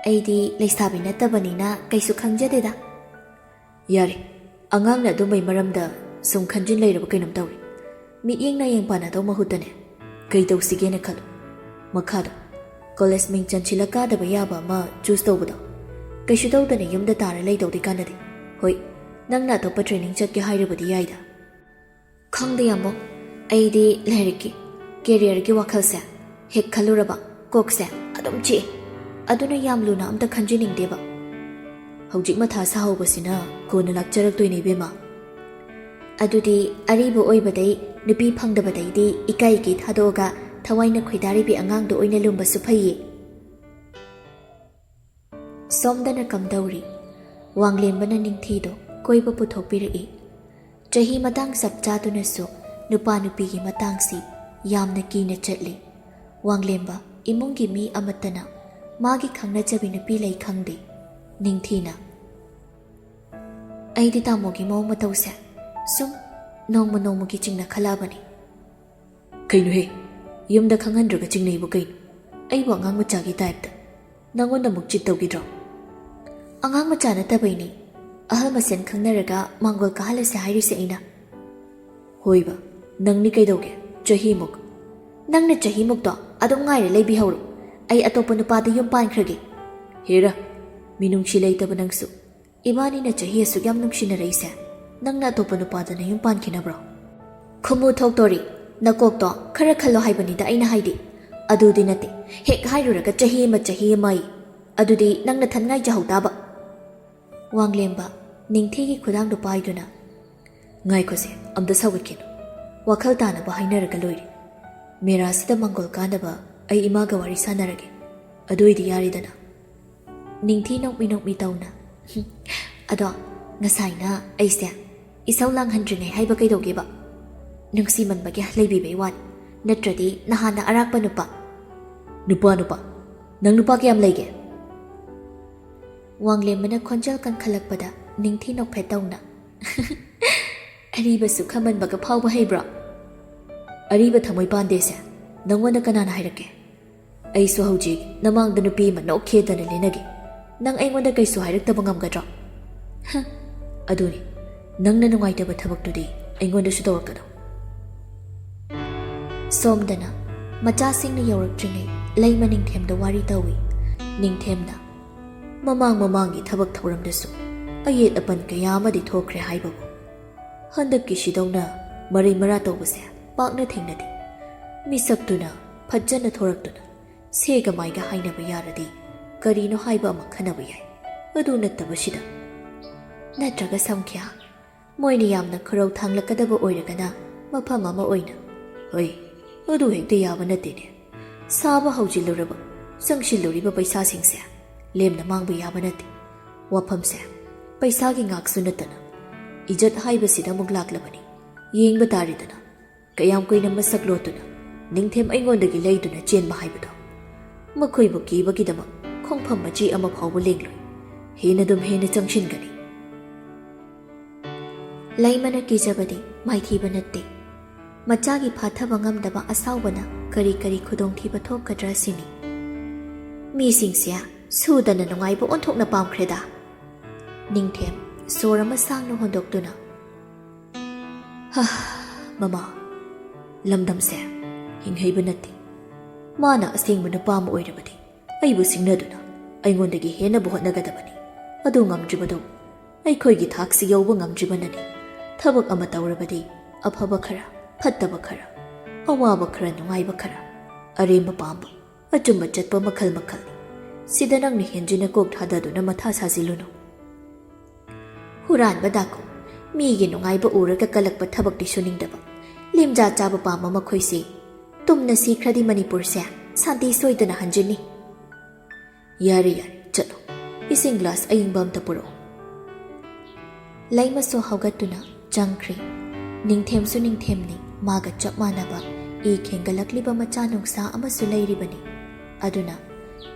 ꯑꯩꯗꯤ ꯂꯩꯁꯥꯕꯤ ꯅꯠꯇꯕꯅꯤꯅ ꯀꯩꯁꯨ ꯈꯪꯖꯗꯦꯗ"꯫ "ꯌꯥꯔꯦ, ꯑꯉꯥꯡꯅ ꯑꯗꯨꯝꯕꯩ ꯃꯔꯝꯗ ꯁꯨꯝ ꯈꯟꯖꯤꯟ ꯂꯩꯔꯕ ꯀꯩꯅꯣꯝ ꯇꯧꯔꯦ꯫ ꯃꯤꯠꯌꯦꯡ ꯅꯥꯌꯦꯡ ꯄꯥꯟꯅꯗꯧ ꯃꯍꯨꯠꯇꯅꯦ, ꯀꯩ ꯇꯧꯁꯤꯒꯦꯅ ꯈꯜꯂꯣ꯫ ꯃꯈꯥꯗꯣ, ꯀꯣꯂꯦꯖ ꯃꯤꯡ ꯆꯟꯁꯤꯜꯂ ꯀꯥꯗꯕ ꯌꯥꯕ ꯑꯃ ꯆꯨꯁ ꯇꯧꯕꯗꯣ꯫ ꯀꯩꯁꯨ ꯇꯧꯗꯅ ꯌꯨꯝꯗ ꯇꯥꯔ ꯂꯩꯗꯧꯗꯤ ꯀꯥꯟꯅꯗꯦ꯫ ꯍꯣꯏ, ꯅꯪꯅ ꯑꯇꯣꯞꯄ ꯇ꯭ꯔꯦꯅꯤꯡ ꯆꯠꯀꯦ ꯍꯥꯏꯔꯕꯗꯤ ꯌꯥꯏꯗ"꯫ "ꯈꯪꯗꯦ ꯌꯥꯝꯕꯨꯡ, ꯑꯩꯗꯤ ꯂꯥꯏꯔꯤꯛꯀꯤ, ꯀꯦꯔꯤꯌꯔꯒꯤ ꯋꯥꯈꯜꯁꯦ ꯍꯦꯛ ꯈꯜꯂꯨꯔꯕ ꯀꯣꯛꯁꯦ ꯑꯗꯨꯝ ꯆꯤꯛꯑꯦ꯫ ꯑꯗꯨꯅ ꯌꯥꯝ ꯂꯨꯅ ꯑꯝꯇ ꯈꯟꯖꯅꯤꯡꯗꯦꯕ꯫ ꯍꯧꯖꯤꯛ ꯃꯊꯥ ꯁꯥꯍꯧꯕꯁꯤꯅ ꯀꯣꯟꯅ ꯂꯥꯛꯆꯔꯛꯇꯣꯏꯅꯦ ꯏꯕꯦꯝꯃ"꯫ "ꯑꯗꯨꯗꯤ ꯑꯔꯤꯕ ꯑꯣꯏꯕꯗꯩ ꯅꯨꯄꯤ ꯐꯪꯗꯕꯗꯩꯗꯤ ꯏꯀꯥꯏ ꯏꯀꯩ ꯊꯥꯗꯣꯛꯑꯒ ꯊꯋꯥꯏꯅ ꯈꯣꯏꯗꯥꯔꯤꯕꯤ ꯑꯉꯥꯡꯗꯣ ꯑꯣꯏꯅ ꯂꯨꯝꯕꯁꯨ ꯐꯩꯌꯦ"꯫ ꯁꯣꯝꯗꯅ ꯀꯝꯗꯧꯔꯤ? ꯋꯥꯡꯂꯦꯝꯕꯅ ꯅꯤꯡꯊꯤꯗꯣ ꯀꯣꯏꯕ ꯄꯨꯊꯣꯛꯄꯤꯔꯛꯏ꯫ ꯆꯍꯤ ꯃꯇꯥꯡ ꯆꯞ ꯆꯥꯗꯨꯅꯁꯨ ꯅꯨꯄꯥ ꯅꯨꯄꯤꯒꯤ ꯃꯇꯥꯡꯁꯤ ꯌꯥꯝꯅ ꯀꯤꯅ ꯆꯠꯂꯤ꯫ ꯋꯥꯡꯂꯦꯝꯕ ꯏꯃꯨꯡꯒꯤ ꯃꯤ ꯑꯃꯠꯇꯅ ꯃꯥꯒꯤ ꯈꯪꯅꯖꯕꯤ ꯅꯨꯄꯤ ꯂꯩ ꯈꯪꯗꯦ꯫ ꯅꯤꯡꯊꯤꯅ, "ꯑꯩꯗꯤ ꯇꯥꯃꯣꯒꯤ ꯃꯑꯣꯡ ꯃꯇꯧꯁꯦ ꯁꯨꯝ ꯅꯣꯡꯃ ꯅꯣꯡꯃꯒꯤ ꯆꯤꯡꯅꯈꯠꯂꯛꯑꯕꯅꯤ"꯫ "ꯀꯩꯅꯣꯍꯦ, ꯌꯨꯝꯗ ꯈꯪꯍꯟꯗ꯭ꯔꯒ ꯆꯤꯡꯅꯩꯕꯨ ꯀꯩꯅꯣ? ꯑꯩꯕꯨ ꯑꯉꯥꯡ ꯃꯆꯥꯒꯤ ꯇꯥꯏꯞꯇ꯫ ꯅꯪꯉꯣꯟꯗ ꯑꯃꯨꯛ ꯆꯤꯠ ꯇꯧꯈꯤꯗ꯭ꯔꯣ?" "ꯑꯉꯥꯡ ꯃꯆꯥ ꯅꯠꯇꯕꯩꯅꯦ, ꯑꯍꯜ ꯃꯁꯦꯟ ꯈꯪꯅꯔꯒ ꯃꯥꯡꯒꯣꯜ ꯀꯥꯍꯜꯂꯁꯦ ꯍꯥꯏꯔꯤꯁꯦ ꯑꯩꯅ"꯫ "ꯍꯣꯏꯕ, ꯅꯪꯗꯤ ꯀꯩꯗꯧꯒꯦ? ꯆꯍꯤꯃꯨꯛ"꯫ "ꯅꯪꯅ ꯆꯍꯤꯃꯨꯛꯇꯣ ꯑꯗꯨꯝ ꯉꯥꯏꯔ ꯂꯩꯕꯤꯍꯧꯔꯣ, ꯑꯩ ꯑꯇꯣꯞꯄ ꯅꯨꯄꯥꯗ ꯌꯨꯝ ꯄꯥꯟꯈ꯭ꯔꯒꯦ"꯫ "ꯍꯦꯔꯥ, ꯃꯤꯅꯨꯡꯁꯤ ꯂꯩꯇꯕ ꯅꯪꯁꯨ꯫ ꯏꯕꯥꯅꯤꯅ ꯆꯍꯤ ꯑꯁꯨꯛ ꯌꯥꯝ ꯅꯨꯡꯁꯤꯅꯔꯛꯏꯁꯦ, ꯅꯪꯅ ꯑꯇꯣꯞꯄ ꯅꯨꯄꯥꯗ ꯅꯌꯨꯝ ꯄꯥꯟꯈꯤꯅꯕ꯭ꯔꯣ?" "ꯈꯨꯃꯨ ꯊꯣꯛꯇꯣꯔꯤ, ꯅꯀꯣꯛꯇꯣ ꯈꯔ ꯈꯜꯂꯣ ꯍꯥꯏꯕꯅꯤꯗ ꯑꯩꯅ ꯍꯥꯏꯗꯤ꯫ ꯑꯗꯨꯗꯤ ꯅꯠꯇꯦ, ꯍꯦꯛ ꯍꯥꯏꯔꯨꯔꯒ ꯆꯍꯤ ꯑꯃ, ꯆꯍꯤ ꯑꯃ ꯑꯩ꯫ ꯑꯗꯨꯗꯤ ꯅꯪ ꯅꯊꯟ ꯉꯥꯏꯖꯍꯧ ꯇꯥꯕ"꯫ ꯋꯥꯡꯂꯦꯝꯕ ꯅꯤꯡꯊꯤꯒꯤ ꯈꯨꯗꯥꯡꯗꯨ ꯄꯥꯏꯗꯨꯅ, "ꯉꯥꯏꯈꯣꯁꯦ, ꯑꯝꯇ ꯁꯧꯒꯠꯈꯤꯅꯨ꯫ ꯋꯥꯈꯜ ꯇꯥꯅꯕ ꯍꯥꯏꯅꯔꯒ ꯂꯣꯏꯔꯦ꯫ ꯃꯦꯔꯥꯁꯤꯗ ꯃꯥꯡꯒꯣꯜ ꯀꯥꯅꯕ ꯑꯩ ꯏꯃꯥꯒ ꯋꯥꯔꯤ ꯁꯥꯟꯅꯔꯒꯦ꯫ ꯑꯗꯨ ꯑꯣꯏꯗꯤ ꯌꯥꯔꯦꯗꯅ"꯫ ꯅꯤꯡꯊꯤ ꯅꯣꯛꯃꯤ ꯅꯣꯛꯃꯤ ꯇꯧꯅ, "ꯑꯗꯣ ꯉꯁꯥꯏꯅ ꯑꯩꯁꯦ ꯏꯁꯧ ꯂꯥꯡꯍꯟꯗ꯭ꯔꯤꯉꯩ ꯍꯥꯏꯕ ꯀꯩꯗꯧꯒꯦꯕ? ꯅꯨꯡꯁꯤꯃꯟꯕꯒꯤ ꯂꯩꯕꯤꯕꯩ ꯋꯥꯅꯤ꯫ ꯅꯠꯇ꯭ꯔꯗꯤ ꯅꯍꯥꯟꯅ ꯑꯔꯥꯛꯄ ꯅꯨꯄꯥ꯫ ꯅꯨꯄꯥ, ꯅꯨꯄꯥ? ꯅꯪ ꯅꯨꯄꯥ ꯀꯌꯥꯝ ꯂꯩꯒꯦ? ꯋꯥꯡꯂꯦꯝꯕꯅ ꯈꯣꯟꯖꯦꯜ ꯀꯟꯈꯠꯂꯛꯄꯗ ꯅꯤꯡꯊꯤ ꯅꯣꯛꯐꯦꯠ ꯇꯧꯅ꯫ ꯑꯔꯤꯕ ꯁꯨꯛ ꯈꯝꯃꯟꯕꯒ ꯐꯥꯎꯕ ꯍꯩꯕ꯭ꯔꯣ? ꯑꯔꯤꯕ ꯊꯃꯣꯏ ꯄꯥꯟꯗꯦꯁꯦ ꯅꯪꯉꯣꯟꯗ ꯀꯅꯥꯅ ꯍꯥꯏꯔꯛꯀꯦ? ꯑꯩꯁꯨ ꯍꯧꯖꯤꯛ ꯅꯃꯥꯡꯗ ꯅꯨꯄꯤ ꯑꯃ ꯅꯣꯛꯈꯦꯗꯅ ꯂꯦꯟꯅꯒꯦ꯫ ꯅꯪ ꯑꯩꯉꯣꯟꯗ ꯀꯩꯁꯨ ꯍꯥꯏꯔꯛꯇꯕ ꯉꯝꯒꯗ꯭ꯔꯣ? ꯍ, ꯑꯗꯨꯅꯤ, ꯅꯪꯅ ꯅꯨꯡꯉꯥꯏꯇꯕ ꯊꯕꯛꯇꯨꯗꯤ ꯑꯩꯉꯣꯟꯗꯁꯨ ꯇꯧꯔꯛꯀꯅꯨ꯫ ꯁꯣꯝꯗꯅ ꯃꯆꯥꯁꯤꯡꯅ ꯌꯧꯔꯛꯇ꯭ꯔꯤꯉꯩ ꯂꯩꯃ ꯅꯤꯡꯊꯦꯝꯗ ꯋꯥꯔꯤ ꯇꯧꯏ꯫ ꯅꯤꯡꯊꯦꯝꯅ ꯃꯃꯥꯡ ꯃꯃꯥꯡꯒꯤ ꯊꯕꯛ ꯊꯧꯔꯝꯗꯁꯨ ꯑꯌꯦꯠ ꯑꯄꯟ ꯀꯌꯥ ꯑꯃꯗꯤ ꯊꯣꯛꯈ꯭ꯔꯦ ꯍꯥꯏꯕꯕꯨ ꯍꯟꯗꯛꯀꯤꯁꯤꯗꯧꯅ ꯃꯔꯩ ꯃꯔꯥ ꯇꯧꯕꯁꯦ ꯄꯥꯛꯅ ꯊꯦꯡꯅꯗꯦ꯫ ꯃꯤꯁꯛꯇꯨꯅ ꯐꯠꯖꯅ ꯊꯣꯔꯛꯇꯨꯅ ꯁꯦꯒ ꯃꯥꯏꯒ ꯍꯥꯏꯅꯕ ꯌꯥꯔꯗꯤ ꯀꯔꯤꯅꯣ ꯍꯥꯏꯕ ꯑꯃ ꯈꯟꯅꯕ ꯌꯥꯏ꯫ ꯑꯗꯨ ꯅꯠꯇꯕꯁꯤꯗ꯫ ꯅꯠꯇ꯭ꯔꯒ ꯁꯝꯈ꯭ꯌꯥ, ꯃꯣꯏꯅ ꯌꯥꯝꯅ ꯈꯨꯔꯧ ꯊꯥꯡꯂꯛꯀꯗꯕ ꯑꯣꯏꯔꯒꯅ ꯃꯐꯝ ꯑꯃ ꯑꯣꯏꯅ꯫ ꯍꯣꯏ, ꯑꯗꯨ ꯍꯦꯛꯇ ꯌꯥꯕ ꯅꯠꯇꯦꯅꯦ꯫ ꯁꯥꯕ ꯍꯧꯖꯤꯜꯂꯨꯔꯕ, ꯆꯪꯁꯤꯜꯂꯨꯔꯤꯕ ꯄꯩꯁꯥꯁꯤꯡꯁꯦ ꯂꯦꯝꯅ ꯃꯥꯡꯕ ꯌꯥꯕ ꯅꯠꯇꯦ꯫ ꯋꯥꯐꯝꯁꯦ ꯄꯩꯁꯥꯒꯤ ꯉꯥꯛꯁꯨ ꯅꯠꯇꯅ ꯏꯖꯠ ꯍꯥꯏꯕꯁꯤꯗ ꯑꯃꯨꯛ ꯂꯥꯛꯂꯕꯅꯤ꯫ ꯌꯦꯡꯕ ꯇꯥꯔꯦꯗꯅ, ꯀꯌꯥꯝ ꯀꯨꯏꯅ ꯃꯁꯛ ꯂꯣꯠꯇꯨꯅ ꯅꯤꯡꯊꯦꯝ ꯑꯩꯉꯣꯟꯗꯒꯤ ꯂꯩꯗꯨꯅ ꯆꯦꯟꯕ ꯍꯥꯏꯕꯗꯣ꯫ ꯃꯈꯣꯏꯕꯨ ꯀꯤꯕꯒꯤꯗꯃꯛ ꯈꯣꯡꯐꯝ ꯃꯆꯤ ꯑꯃ ꯐꯥꯎꯕ ꯂꯦꯡꯂꯣꯏ꯫ ꯍꯦꯟꯅ ꯑꯗꯨꯝ ꯍꯦꯟꯅ ꯆꯪꯁꯤꯟꯒꯅꯤ꯫ ꯂꯩꯃꯅ ꯀꯤꯖꯕꯗꯤ ꯃꯥꯏꯊꯤꯕ ꯅꯠꯇꯦ꯫ ꯃꯆꯥꯒꯤ ꯐꯥꯊꯕ ꯉꯝꯗꯕ ꯑꯁꯥꯎꯕꯅ ꯀꯔꯤ ꯀꯔꯤ ꯈꯨꯗꯣꯡꯊꯤꯕ ꯊꯣꯛꯀꯗ꯭ꯔꯥ ꯁꯤꯅꯤ꯫ ꯃꯤꯁꯤꯡꯁꯦ ꯁꯨꯗꯅ ꯅꯨꯡꯉꯥꯏꯕ ꯑꯣꯟꯊꯣꯛꯅ ꯄꯥꯝꯈ꯭ꯔꯦꯗ꯫ ꯅꯤꯡꯊꯦꯝ ꯁꯣꯔ ꯑꯃ ꯁꯥꯡꯅ ꯍꯣꯟꯗꯣꯛꯇꯨꯅ, ꯍ, ꯃꯃꯥ, ꯂꯝꯗꯝꯁꯦ ꯍꯤꯡꯍꯩꯕ ꯅꯠꯇꯦ꯫ ꯃꯥꯅ ꯑꯁꯦꯡꯕ ꯅꯨꯄꯥ ꯑꯃ ꯑꯣꯏꯔꯕꯗꯤ ꯑꯩꯕꯨ ꯁꯤꯡꯅꯗꯨꯅ ꯑꯩꯉꯣꯟꯗꯒꯤ ꯍꯦꯟꯅꯕꯨ ꯍꯣꯠꯅꯒꯗꯕꯅꯤ꯫ ꯑꯗꯨ ꯉꯝꯗ꯭ꯔꯤꯕꯗꯨ ꯑꯩꯈꯣꯏꯒꯤ ꯊꯥꯛꯁꯤ ꯌꯧꯕ ꯉꯝꯗ꯭ꯔꯤꯕꯅꯅꯤ꯫ ꯊꯕꯛ ꯑꯃ ꯇꯧꯔꯕꯗꯤ ꯑꯐꯕ ꯈꯔ, ꯐꯠꯇꯕ ꯈꯔ, ꯑꯋꯥꯕ ꯈꯔ, ꯅꯨꯡꯉꯥꯏꯕ ꯈꯔ, ꯑꯔꯦꯝꯕ ꯄꯥꯝꯕ, ꯑꯆꯨꯝꯕ ꯆꯠꯄ ꯃꯈꯜ ꯃꯈꯜꯅꯤ꯫ ꯁꯤꯗ ꯅꯪꯅ ꯍꯦꯟꯖꯤꯟꯅ ꯀꯣꯛ ꯊꯥꯗꯗꯨꯅ ꯃꯊꯥ ꯁꯥꯖꯤꯜꯂꯨꯅꯨ꯫ ꯍꯨꯔꯥꯟꯕ ꯗꯥꯀꯨ, ꯃꯤꯒꯤ ꯅꯨꯡꯉꯥꯏꯕ ꯎꯔꯒ ꯀꯜꯂꯛꯄ ꯊꯕꯛꯇꯤ ꯁꯨꯅꯤꯡꯗꯕ, ꯂꯦꯝꯖꯥ ꯆꯥꯕ ꯄꯥꯝꯕ ꯃꯈꯣꯏꯁꯤ ꯇꯨꯝꯅ ꯁꯤꯈ꯭ꯔꯗꯤ ꯃꯅꯤꯄꯨꯔꯁꯦ ꯁꯥꯟꯇꯤ ꯁꯣꯏꯗꯅ ꯍꯟꯖꯤꯟꯅꯤ꯫ ꯌꯥꯔꯦ, ꯌꯥꯔꯦ, ꯆꯠꯂꯣ꯫ ꯏꯁꯤꯡ ꯒ꯭ꯂꯥꯁ ꯑꯏꯪꯕ ꯑꯝꯇ ꯄꯨꯔꯛꯑꯣ꯫ ꯂꯩꯃꯁꯨ ꯍꯧꯒꯠꯇꯨꯅ ꯆꯪꯈ꯭ꯔꯦ꯫ ꯅꯤꯡꯊꯦꯝꯁꯨ ꯅꯤꯡꯊꯦꯝꯅꯤ, ꯃꯥꯒ ꯆꯞ ꯃꯥꯟꯅꯕ ꯏ ꯈꯦꯡꯒꯠꯂꯛꯂꯤꯕ ꯃꯆꯥ ꯅꯨꯡꯁꯥ ꯑꯃꯁꯨ ꯂꯩꯔꯤꯕꯅꯤ꯫ ꯑꯗꯨꯅ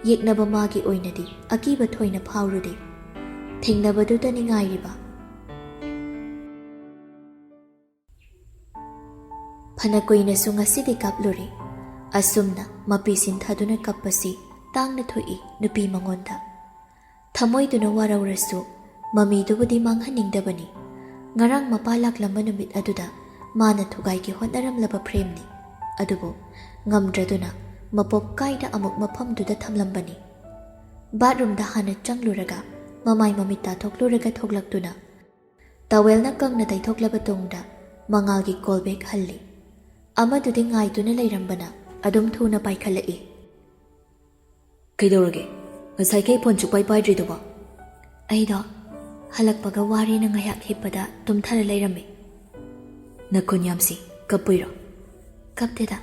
ꯌꯦꯛꯅꯕ ꯃꯥꯒꯤ ꯑꯣꯏꯅꯗꯤ ꯑꯀꯤꯕ ꯊꯣꯏꯅ ꯐꯥꯎꯔꯨꯗꯦ꯫ ꯊꯦꯡꯅꯕꯗꯨꯗꯅꯤ ꯉꯥꯏꯔꯤꯕ꯫ ꯐꯅ ꯀꯨꯏꯅꯁꯨ ꯉꯁꯤꯗꯤ ꯀꯞꯂꯨꯔꯦ꯫ ꯑꯁꯨꯝꯅ ꯃꯄꯤ ꯁꯤꯟꯊꯗꯨꯅ ꯀꯞꯄꯁꯤ ꯇꯥꯡꯅ ꯊꯣꯛꯏ ꯅꯨꯄꯤ ꯃꯉꯣꯟꯗ꯫ ꯊꯃꯣꯏꯗꯨꯅ ꯋꯥꯔꯧꯔꯁꯨ ꯃꯃꯤꯗꯨꯕꯨꯗꯤ ꯃꯥꯡꯍꯟꯅꯤꯡꯗꯕꯅꯤ꯫ ꯉꯔꯥꯡ ꯃꯄꯥ ꯂꯥꯛꯂꯝꯕ ꯅꯨꯃꯤꯠ ꯑꯗꯨꯗ ꯃꯥꯅ ꯊꯨꯒꯥꯏꯒꯦ ꯍꯣꯠꯅꯔꯝꯂꯕ ꯐ꯭ꯔꯦꯝꯅꯤ꯫ ꯑꯗꯨꯕꯨ ꯉꯝꯗ꯭ꯔꯗꯨꯅ ꯃꯄꯣꯛ ꯀꯥꯏꯗ ꯑꯃꯨꯛ ꯃꯐꯝꯗꯨꯗ ꯊꯝꯂꯝꯕꯅꯤ꯫ ꯕꯥꯠꯔꯨꯝꯗ ꯍꯥꯟꯅ ꯆꯪꯂꯨꯔꯒ ꯃꯃꯥꯏ ꯃꯃꯤꯠ ꯇꯥꯊꯣꯛꯂꯨꯔꯒ ꯊꯣꯛꯂꯛꯇꯨꯅ ꯇꯋꯦꯜꯅ ꯀꯪꯅ ꯇꯩꯊꯣꯛꯂꯕ ꯇꯨꯡꯗ ꯃꯉꯥꯜꯒꯤ ꯀꯣꯜ ꯕꯦꯛ ꯍꯜꯂꯤ꯫ ꯑꯃꯗꯨꯗꯤ ꯉꯥꯏꯗꯨꯅ ꯂꯩꯔꯝꯕꯅ ꯑꯗꯨꯝ ꯊꯨꯅ ꯄꯥꯏꯈꯠꯂꯛꯏ꯫ "ꯀꯩꯗꯧꯔꯒꯦ? ꯉꯁꯥꯏꯈꯩ ꯐꯣꯟ ꯁꯨꯛꯄꯥꯏ ꯄꯥꯏꯗ꯭ꯔꯤꯗꯨꯕꯣ?" "ꯑꯩꯗꯣ ꯍꯜꯂꯛꯄꯒ ꯋꯥꯔꯦꯅ ꯉꯥꯏꯍꯥꯛ ꯍꯤꯞꯄꯗ ꯇꯨꯝꯊꯔ ꯂꯩꯔꯝꯃꯤ꯫" "ꯅꯈꯨꯟ ꯌꯥꯝꯁꯤ, ꯀꯞꯄꯨꯏꯔꯣ?" "ꯀꯞꯇꯦꯗ,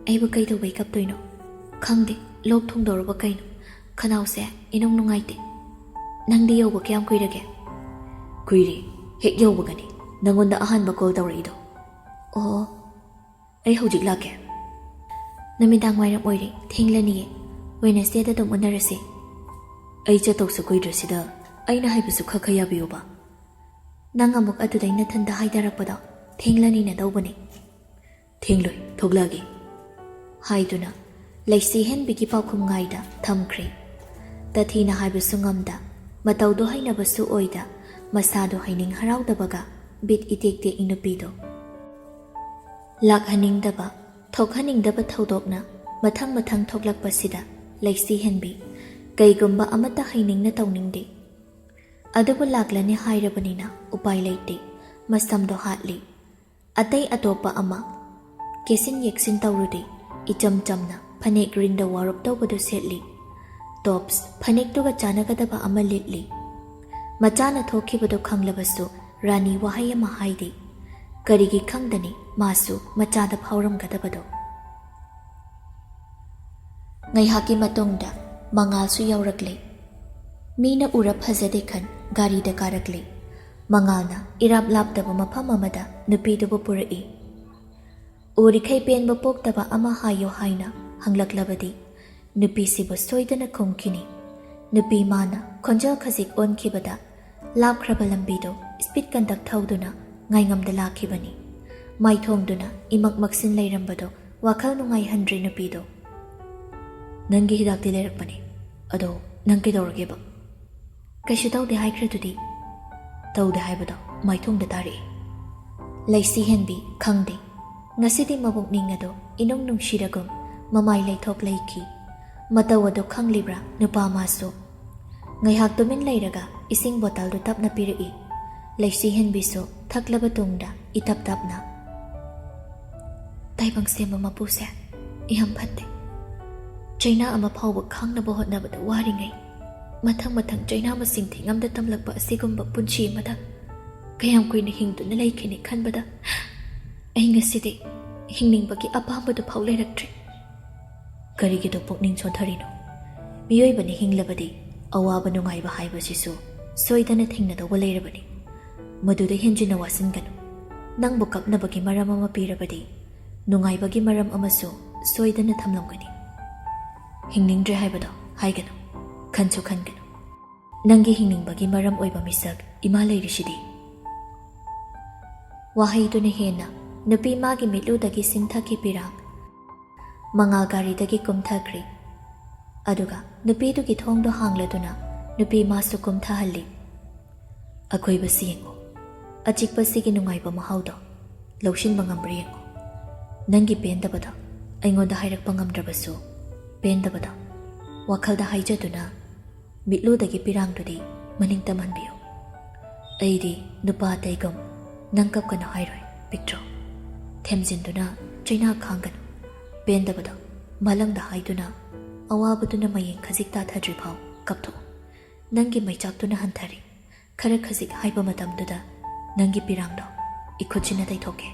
ꯑꯩꯕꯨ ꯀꯩꯗꯧꯕꯩ ꯀꯞꯇꯣꯏꯅꯣ? ꯈꯪꯗꯦ, ꯂꯣꯛ ꯊꯨꯡꯗꯧꯔꯕ ꯀꯩꯅꯣ, ꯈꯅꯥꯎꯁꯦ ꯏꯅꯨꯡ ꯅꯨꯡꯉꯥꯏꯇꯦ꯫" "ꯅꯪꯗꯤ ꯌꯧꯕ ꯀꯌꯥꯝ ꯀꯨꯏꯔꯒꯦ?" "ꯀꯨꯏꯔꯦ, ꯍꯦꯛ ꯌꯧꯕꯒꯅꯤ ꯅꯪꯉꯣꯟꯗ ꯑꯍꯥꯟꯕ ꯀꯣꯜ ꯇꯧꯔꯛꯏꯗꯣ꯫" "ꯑꯣ, ꯑꯩ ꯍꯧꯖꯤꯛ ꯂꯥꯛꯀꯦ꯫" "ꯅꯨꯃꯤꯗꯥꯡ ꯋꯥꯏꯔꯝ ꯑꯣꯏꯔꯦ, ꯊꯦꯡꯂꯅꯤꯌꯦ꯫ ꯋꯦꯅꯁꯗꯦꯗ ꯑꯗꯨꯝ ꯎꯅꯔꯁꯦ꯫" "ꯑꯩ ꯆꯠꯇꯧꯁꯨ ꯀꯨꯏꯗ꯭ꯔꯁꯤꯗ ꯑꯩꯅ ꯍꯥꯏꯕꯁꯨ ꯈꯔ ꯈꯔ ꯌꯥꯕꯤꯌꯨꯕ꯫" "ꯅꯪ ꯑꯃꯨꯛ ꯑꯗꯨꯗꯩ ꯅꯊꯟꯗ ꯍꯥꯏꯗꯔꯛꯄꯗꯣ ꯊꯦꯡꯂꯅꯤꯅ ꯇꯧꯕꯅꯦ꯫" "ꯊꯦꯡꯂꯣꯏ, ꯊꯣꯛꯂꯛꯑꯒꯦ꯫" ꯍꯥꯏꯗꯨꯅ ꯂꯩꯁꯤ ꯍꯦꯟꯕꯤꯒꯤ ꯄꯥꯎꯈꯨꯝ ꯉꯥꯏꯗ ꯊꯝꯈ꯭ꯔꯦ꯫ ꯇꯊꯤꯅ ꯍꯥꯏꯕꯁꯨ ꯉꯝꯗ, ꯃꯇꯧꯗꯣ ꯍꯩꯅꯕꯁꯨ ꯑꯣꯏꯗ, ꯃꯁꯥꯗꯣ ꯍꯩꯅꯤꯡ ꯍꯔꯥꯎꯗꯕꯒ ꯕꯤꯠ ꯏꯇꯦꯛ ꯇꯦꯛꯏ ꯅꯨꯄꯤꯗꯣ꯫ ꯂꯥꯛꯍꯟꯅꯤꯡꯗꯕ, ꯊꯣꯛꯍꯟꯅꯤꯡꯗꯕ ꯊꯧꯗꯣꯛꯅ ꯃꯊꯪ ꯃꯊꯪ ꯊꯣꯛꯂꯛꯄꯁꯤꯗ ꯂꯩꯁꯤ ꯍꯦꯟꯕꯤ ꯀꯩꯒꯨꯝꯕ ꯑꯃꯠꯇ ꯍꯩꯅꯤꯡꯅ ꯇꯧꯅꯤꯡꯗꯦ꯫ ꯑꯗꯨꯕꯨ ꯂꯥꯛꯂꯅꯤ ꯍꯥꯏꯔꯕꯅꯤꯅ ꯎꯄꯥꯏ ꯂꯩꯇꯦ꯫ ꯃꯁꯝꯗꯣ ꯍꯥꯠꯂꯤ꯫ ꯑꯇꯩ ꯑꯇꯣꯞꯄ ꯑꯃ ꯀꯦꯁꯤꯟ ꯌꯦꯛꯁꯤꯟ ꯇꯧꯔꯨꯗꯦ꯫ ꯏꯆꯝ ꯆꯝꯅ ꯐꯅꯦꯛ ꯔꯤꯟꯗ ꯋꯥꯔꯣꯞ ꯇꯧꯕꯗꯨ ꯁꯦꯠꯂꯤ꯫ ꯇꯣꯞꯁ ꯐꯅꯦꯛꯇꯨꯒ ꯆꯥꯟꯅꯒꯗꯕ ꯑꯃ ꯂꯤꯠꯂꯤ꯫ ꯃꯆꯥꯅ ꯊꯣꯛꯈꯤꯕꯗꯨ ꯈꯪꯂꯕꯁꯨ ꯔꯥꯅꯤ ꯋꯥꯍꯩ ꯑꯃ ꯍꯥꯏꯗꯦ꯫ ꯀꯔꯤꯒꯤ ꯈꯪꯗꯅꯤ ꯃꯥꯁꯨ ꯃꯆꯥꯗ ꯐꯥꯎꯔꯝꯒꯗꯕꯗꯣ? ꯉꯥꯏꯍꯥꯛꯀꯤ ꯃꯇꯨꯡꯗ ꯃꯉꯥꯜꯁꯨ ꯌꯧꯔꯛꯂꯦ꯫ ꯃꯤꯅ ꯎꯔ ꯐꯖꯗꯦ ꯈꯟ ꯒꯥꯔꯤꯗ ꯀꯥꯔꯛꯂꯦ꯫ ꯃꯉꯥꯜꯅ ꯏꯔꯥꯞ ꯂꯥꯞꯇꯕ ꯃꯐꯝ ꯑꯃꯗ ꯅꯨꯄꯤꯗꯨꯕꯨ ꯄꯨꯔꯛꯏ꯫ ꯎꯔꯤꯈꯩ ꯄꯦꯟꯕ ꯄꯣꯛꯇꯕ ꯑꯃ ꯍꯥꯏꯌꯨ ꯍꯥꯏꯅ ꯍꯪꯂꯛꯂꯕꯗꯤ ꯅꯨꯄꯤꯁꯤꯕꯨ ꯁꯣꯏꯗꯅ ꯈꯨꯝꯈꯤꯅꯤ꯫ ꯅꯨꯄꯤ ꯃꯥꯅ ꯈꯣꯟꯖꯦꯜ ꯈꯖꯤꯛ ꯑꯣꯟꯈꯤꯕꯗ ꯂꯥꯞꯈ꯭ꯔꯕ ꯂꯝꯕꯤꯗꯣ ꯁ꯭ꯄꯤꯗ ꯀꯟꯗꯛ ꯊꯧꯗꯨꯅ ꯉꯥꯏꯉꯝꯗ ꯂꯥꯛꯈꯤꯕꯅꯤ꯫ ꯃꯥꯏꯊꯣꯡꯗꯨꯅ ꯏꯃꯛ ꯃꯛꯁꯤꯟ ꯂꯩꯔꯝꯕꯗꯣ ꯋꯥꯈꯜ ꯅꯨꯡꯉꯥꯏꯍꯟꯗ꯭ꯔꯦ ꯅꯨꯄꯤꯗꯣ꯫ "ꯅꯪꯒꯤ ꯍꯤꯗꯥꯛꯇꯤ ꯂꯩꯔꯛꯄꯅꯦ, ꯑꯗꯣ ꯅꯪ ꯀꯩꯗꯧꯔꯒꯦꯕ?" "ꯀꯩꯁꯨ ꯇꯧꯗꯦ ꯍꯥꯏꯈ꯭ꯔꯗꯨꯗꯤ?" "ꯇꯧꯗꯦ ꯍꯥꯏꯕꯗꯣ ꯃꯥꯏꯊꯣꯡꯗ ꯇꯥꯔꯛꯏ꯫" ꯂꯩꯁꯤ ꯍꯦꯟꯕꯤ ꯈꯪꯗꯦ꯫ ꯉꯁꯤꯗꯤ ꯃꯕꯨꯛꯅꯤꯡ ꯑꯗꯣ ꯏꯅꯨꯡ ꯅꯨꯡꯁꯤꯔꯒꯨꯝ ꯃꯃꯥꯏ ꯂꯩꯊꯣꯛ ꯂꯩꯈꯤ꯫ ꯃꯇꯧ ꯑꯗꯣ ꯈꯪꯂꯤꯕ꯭ꯔꯥ ꯅꯨꯄꯥ ꯃꯥꯁꯨ? ꯉꯥꯏꯍꯥꯛ ꯇꯨꯃꯤꯟ ꯂꯩꯔꯒ ꯏꯁꯤꯡ ꯕꯣꯇꯜꯗꯨ ꯇꯞꯅ ꯄꯤꯔꯛꯏ꯫ ꯂꯩꯁꯤ ꯍꯦꯟꯕꯤꯁꯨ ꯊꯛꯂꯕ ꯇꯨꯡꯗ ꯏꯇꯞ ꯇꯞꯅ, "ꯇꯥꯏꯕꯪ ꯁꯦꯝꯕ ꯃꯄꯨꯁꯦ ꯌꯥꯝ ꯐꯠꯇꯦ꯫ ꯆꯩꯅꯥ ꯑꯃ ꯐꯥꯎꯕ ꯈꯥꯡꯅꯕ ꯍꯣꯠꯅꯕꯗ ꯋꯥꯔꯤꯉꯩ, ꯃꯊꯪ ꯃꯊꯪ ꯆꯩꯅꯥ ꯃꯁꯤꯡ ꯊꯤꯉꯝꯗ ꯇꯝꯂꯛꯄ ꯑꯁꯤꯒꯨꯝꯕ ꯄꯨꯟꯁꯤ ꯑꯃꯗ ꯀꯌꯥꯝ ꯀꯨꯏꯅ ꯍꯤꯡꯗꯨꯅ ꯂꯩꯈꯤꯅꯤ ꯈꯟꯕꯗ ꯑꯩ ꯉꯁꯤꯗꯤ ꯍꯤꯡꯅꯤꯡꯕꯒꯤ ꯑꯄꯥꯝꯕꯗꯨ ꯐꯥꯎ ꯂꯩꯔꯛꯇ꯭ꯔꯦ꯫" "ꯀꯔꯤꯒꯤꯗꯣ ꯄꯨꯛꯅꯤꯡ ꯁꯣꯟꯊꯔꯤꯅꯣ? ꯃꯤꯑꯣꯏꯕꯅ ꯍꯤꯡꯂꯕꯗꯤ ꯑꯋꯥꯕ ꯅꯨꯡꯉꯥꯏꯕ ꯍꯥꯏꯕꯁꯤꯁꯨ ꯁꯣꯏꯗꯅ ꯊꯦꯡꯅꯗꯧꯕ ꯂꯩꯔꯕꯅꯤ꯫ ꯃꯗꯨꯗ ꯍꯦꯟꯖꯤꯟꯅ ꯋꯥꯁꯤꯟꯒꯅꯨ꯫ ꯅꯪꯕꯨ ꯀꯞꯅꯕꯒꯤ ꯃꯔꯝ ꯑꯃ ꯄꯤꯔꯕꯗꯤ ꯅꯨꯡꯉꯥꯏꯕꯒꯤ ꯃꯔꯝ ꯑꯃꯁꯨ ꯁꯣꯏꯗꯅ ꯊꯝꯂꯝꯒꯅꯤ꯫ ꯍꯤꯡꯅꯤꯡꯗ꯭ꯔꯦ ꯍꯥꯏꯕꯗꯣ ꯍꯥꯏꯒꯅꯨ, ꯈꯟꯁꯨ ꯈꯟꯒꯅꯨ꯫ ꯅꯪꯒꯤ ꯍꯤꯡꯅꯤꯡꯕꯒꯤ ꯃꯔꯝ ꯑꯣꯏꯕ ꯃꯤꯁꯛ ꯏꯃꯥ ꯂꯩꯔꯤꯁꯤꯗꯤ꯫" ꯋꯥꯍꯩꯗꯨꯅ ꯍꯦꯟꯅ ꯅꯨꯄꯤ ꯃꯥꯒꯤ ꯃꯤꯠꯂꯨꯗꯒꯤ ꯁꯤꯟꯊꯈꯤ ꯄꯤꯔꯥꯡ꯫ ꯃꯉꯥꯜ ꯒꯥꯔꯤꯗꯒꯤ ꯀꯨꯝꯊꯈ꯭ꯔꯦ꯫ ꯑꯗꯨꯒ ꯅꯨꯄꯤꯗꯨꯒꯤ ꯊꯣꯡꯗꯣ ꯍꯥꯡꯂꯗꯨꯅ ꯅꯨꯄꯤ ꯃꯥꯁꯨ ꯀꯨꯝꯊꯍꯜꯂꯤ꯫ "ꯑꯀꯣꯏꯕꯁꯤ ꯌꯦꯡꯉꯨ꯫ ꯑꯆꯤꯛꯄꯁꯤꯒꯤ ꯅꯨꯡꯉꯥꯏꯕ ꯃꯍꯥꯎꯗꯣ ꯂꯧꯁꯤꯟꯕ ꯉꯝꯕ꯭ꯔꯥ ꯌꯦꯡꯉꯨ꯫ ꯅꯪꯒꯤ ꯄꯦꯟꯗꯕꯗꯣ ꯑꯩꯉꯣꯟꯗ ꯍꯥꯏꯔꯛꯄ ꯉꯝꯗ꯭ꯔꯕꯁꯨ, ꯄꯦꯟꯗꯕꯗꯣ ꯋꯥꯈꯜꯗ ꯍꯥꯏꯖꯗꯨꯅ ꯃꯤꯠꯂꯨꯗꯒꯤ ꯄꯤꯔꯥꯡꯗꯨꯗꯤ ꯃꯅꯤꯡ ꯇꯝꯍꯟꯕꯤꯌꯨ꯫ ꯑꯩꯗꯤ ꯅꯨꯄꯥ ꯑꯇꯩꯒꯨꯝ ꯅꯪ ꯀꯞꯀꯅꯨ ꯍꯥꯏꯔꯣꯏ, ꯄꯤꯛꯇ꯭ꯔꯣ꯫" ꯊꯦꯝꯖꯤꯟꯗꯨꯅ ꯆꯩꯅꯥ ꯈꯥꯡꯒꯅꯨ꯫ ꯄꯦꯟꯗꯕꯗꯣ ꯃꯥꯂꯪꯗ ꯍꯥꯏꯗꯨꯅ ꯑꯋꯥꯕꯗꯨꯅ ꯃꯌꯦꯡ ꯈꯖꯤꯛ ꯇꯥꯊꯗ꯭ꯔꯤꯐꯥꯎ ꯀꯞꯊꯣꯛꯎ꯫ ꯅꯪꯒꯤ ꯃꯩꯆꯥꯛꯇꯨꯅ ꯍꯟꯊꯔꯦ꯫ ꯈꯔ ꯈꯖꯤꯛ ꯍꯥꯏꯕ ꯃꯇꯝꯗꯨꯗ ꯅꯪꯒꯤ ꯄꯤꯔꯥꯡꯗꯣ ꯏꯈꯨꯠꯁꯤꯅ ꯇꯩꯊꯣꯛꯀꯦ꯫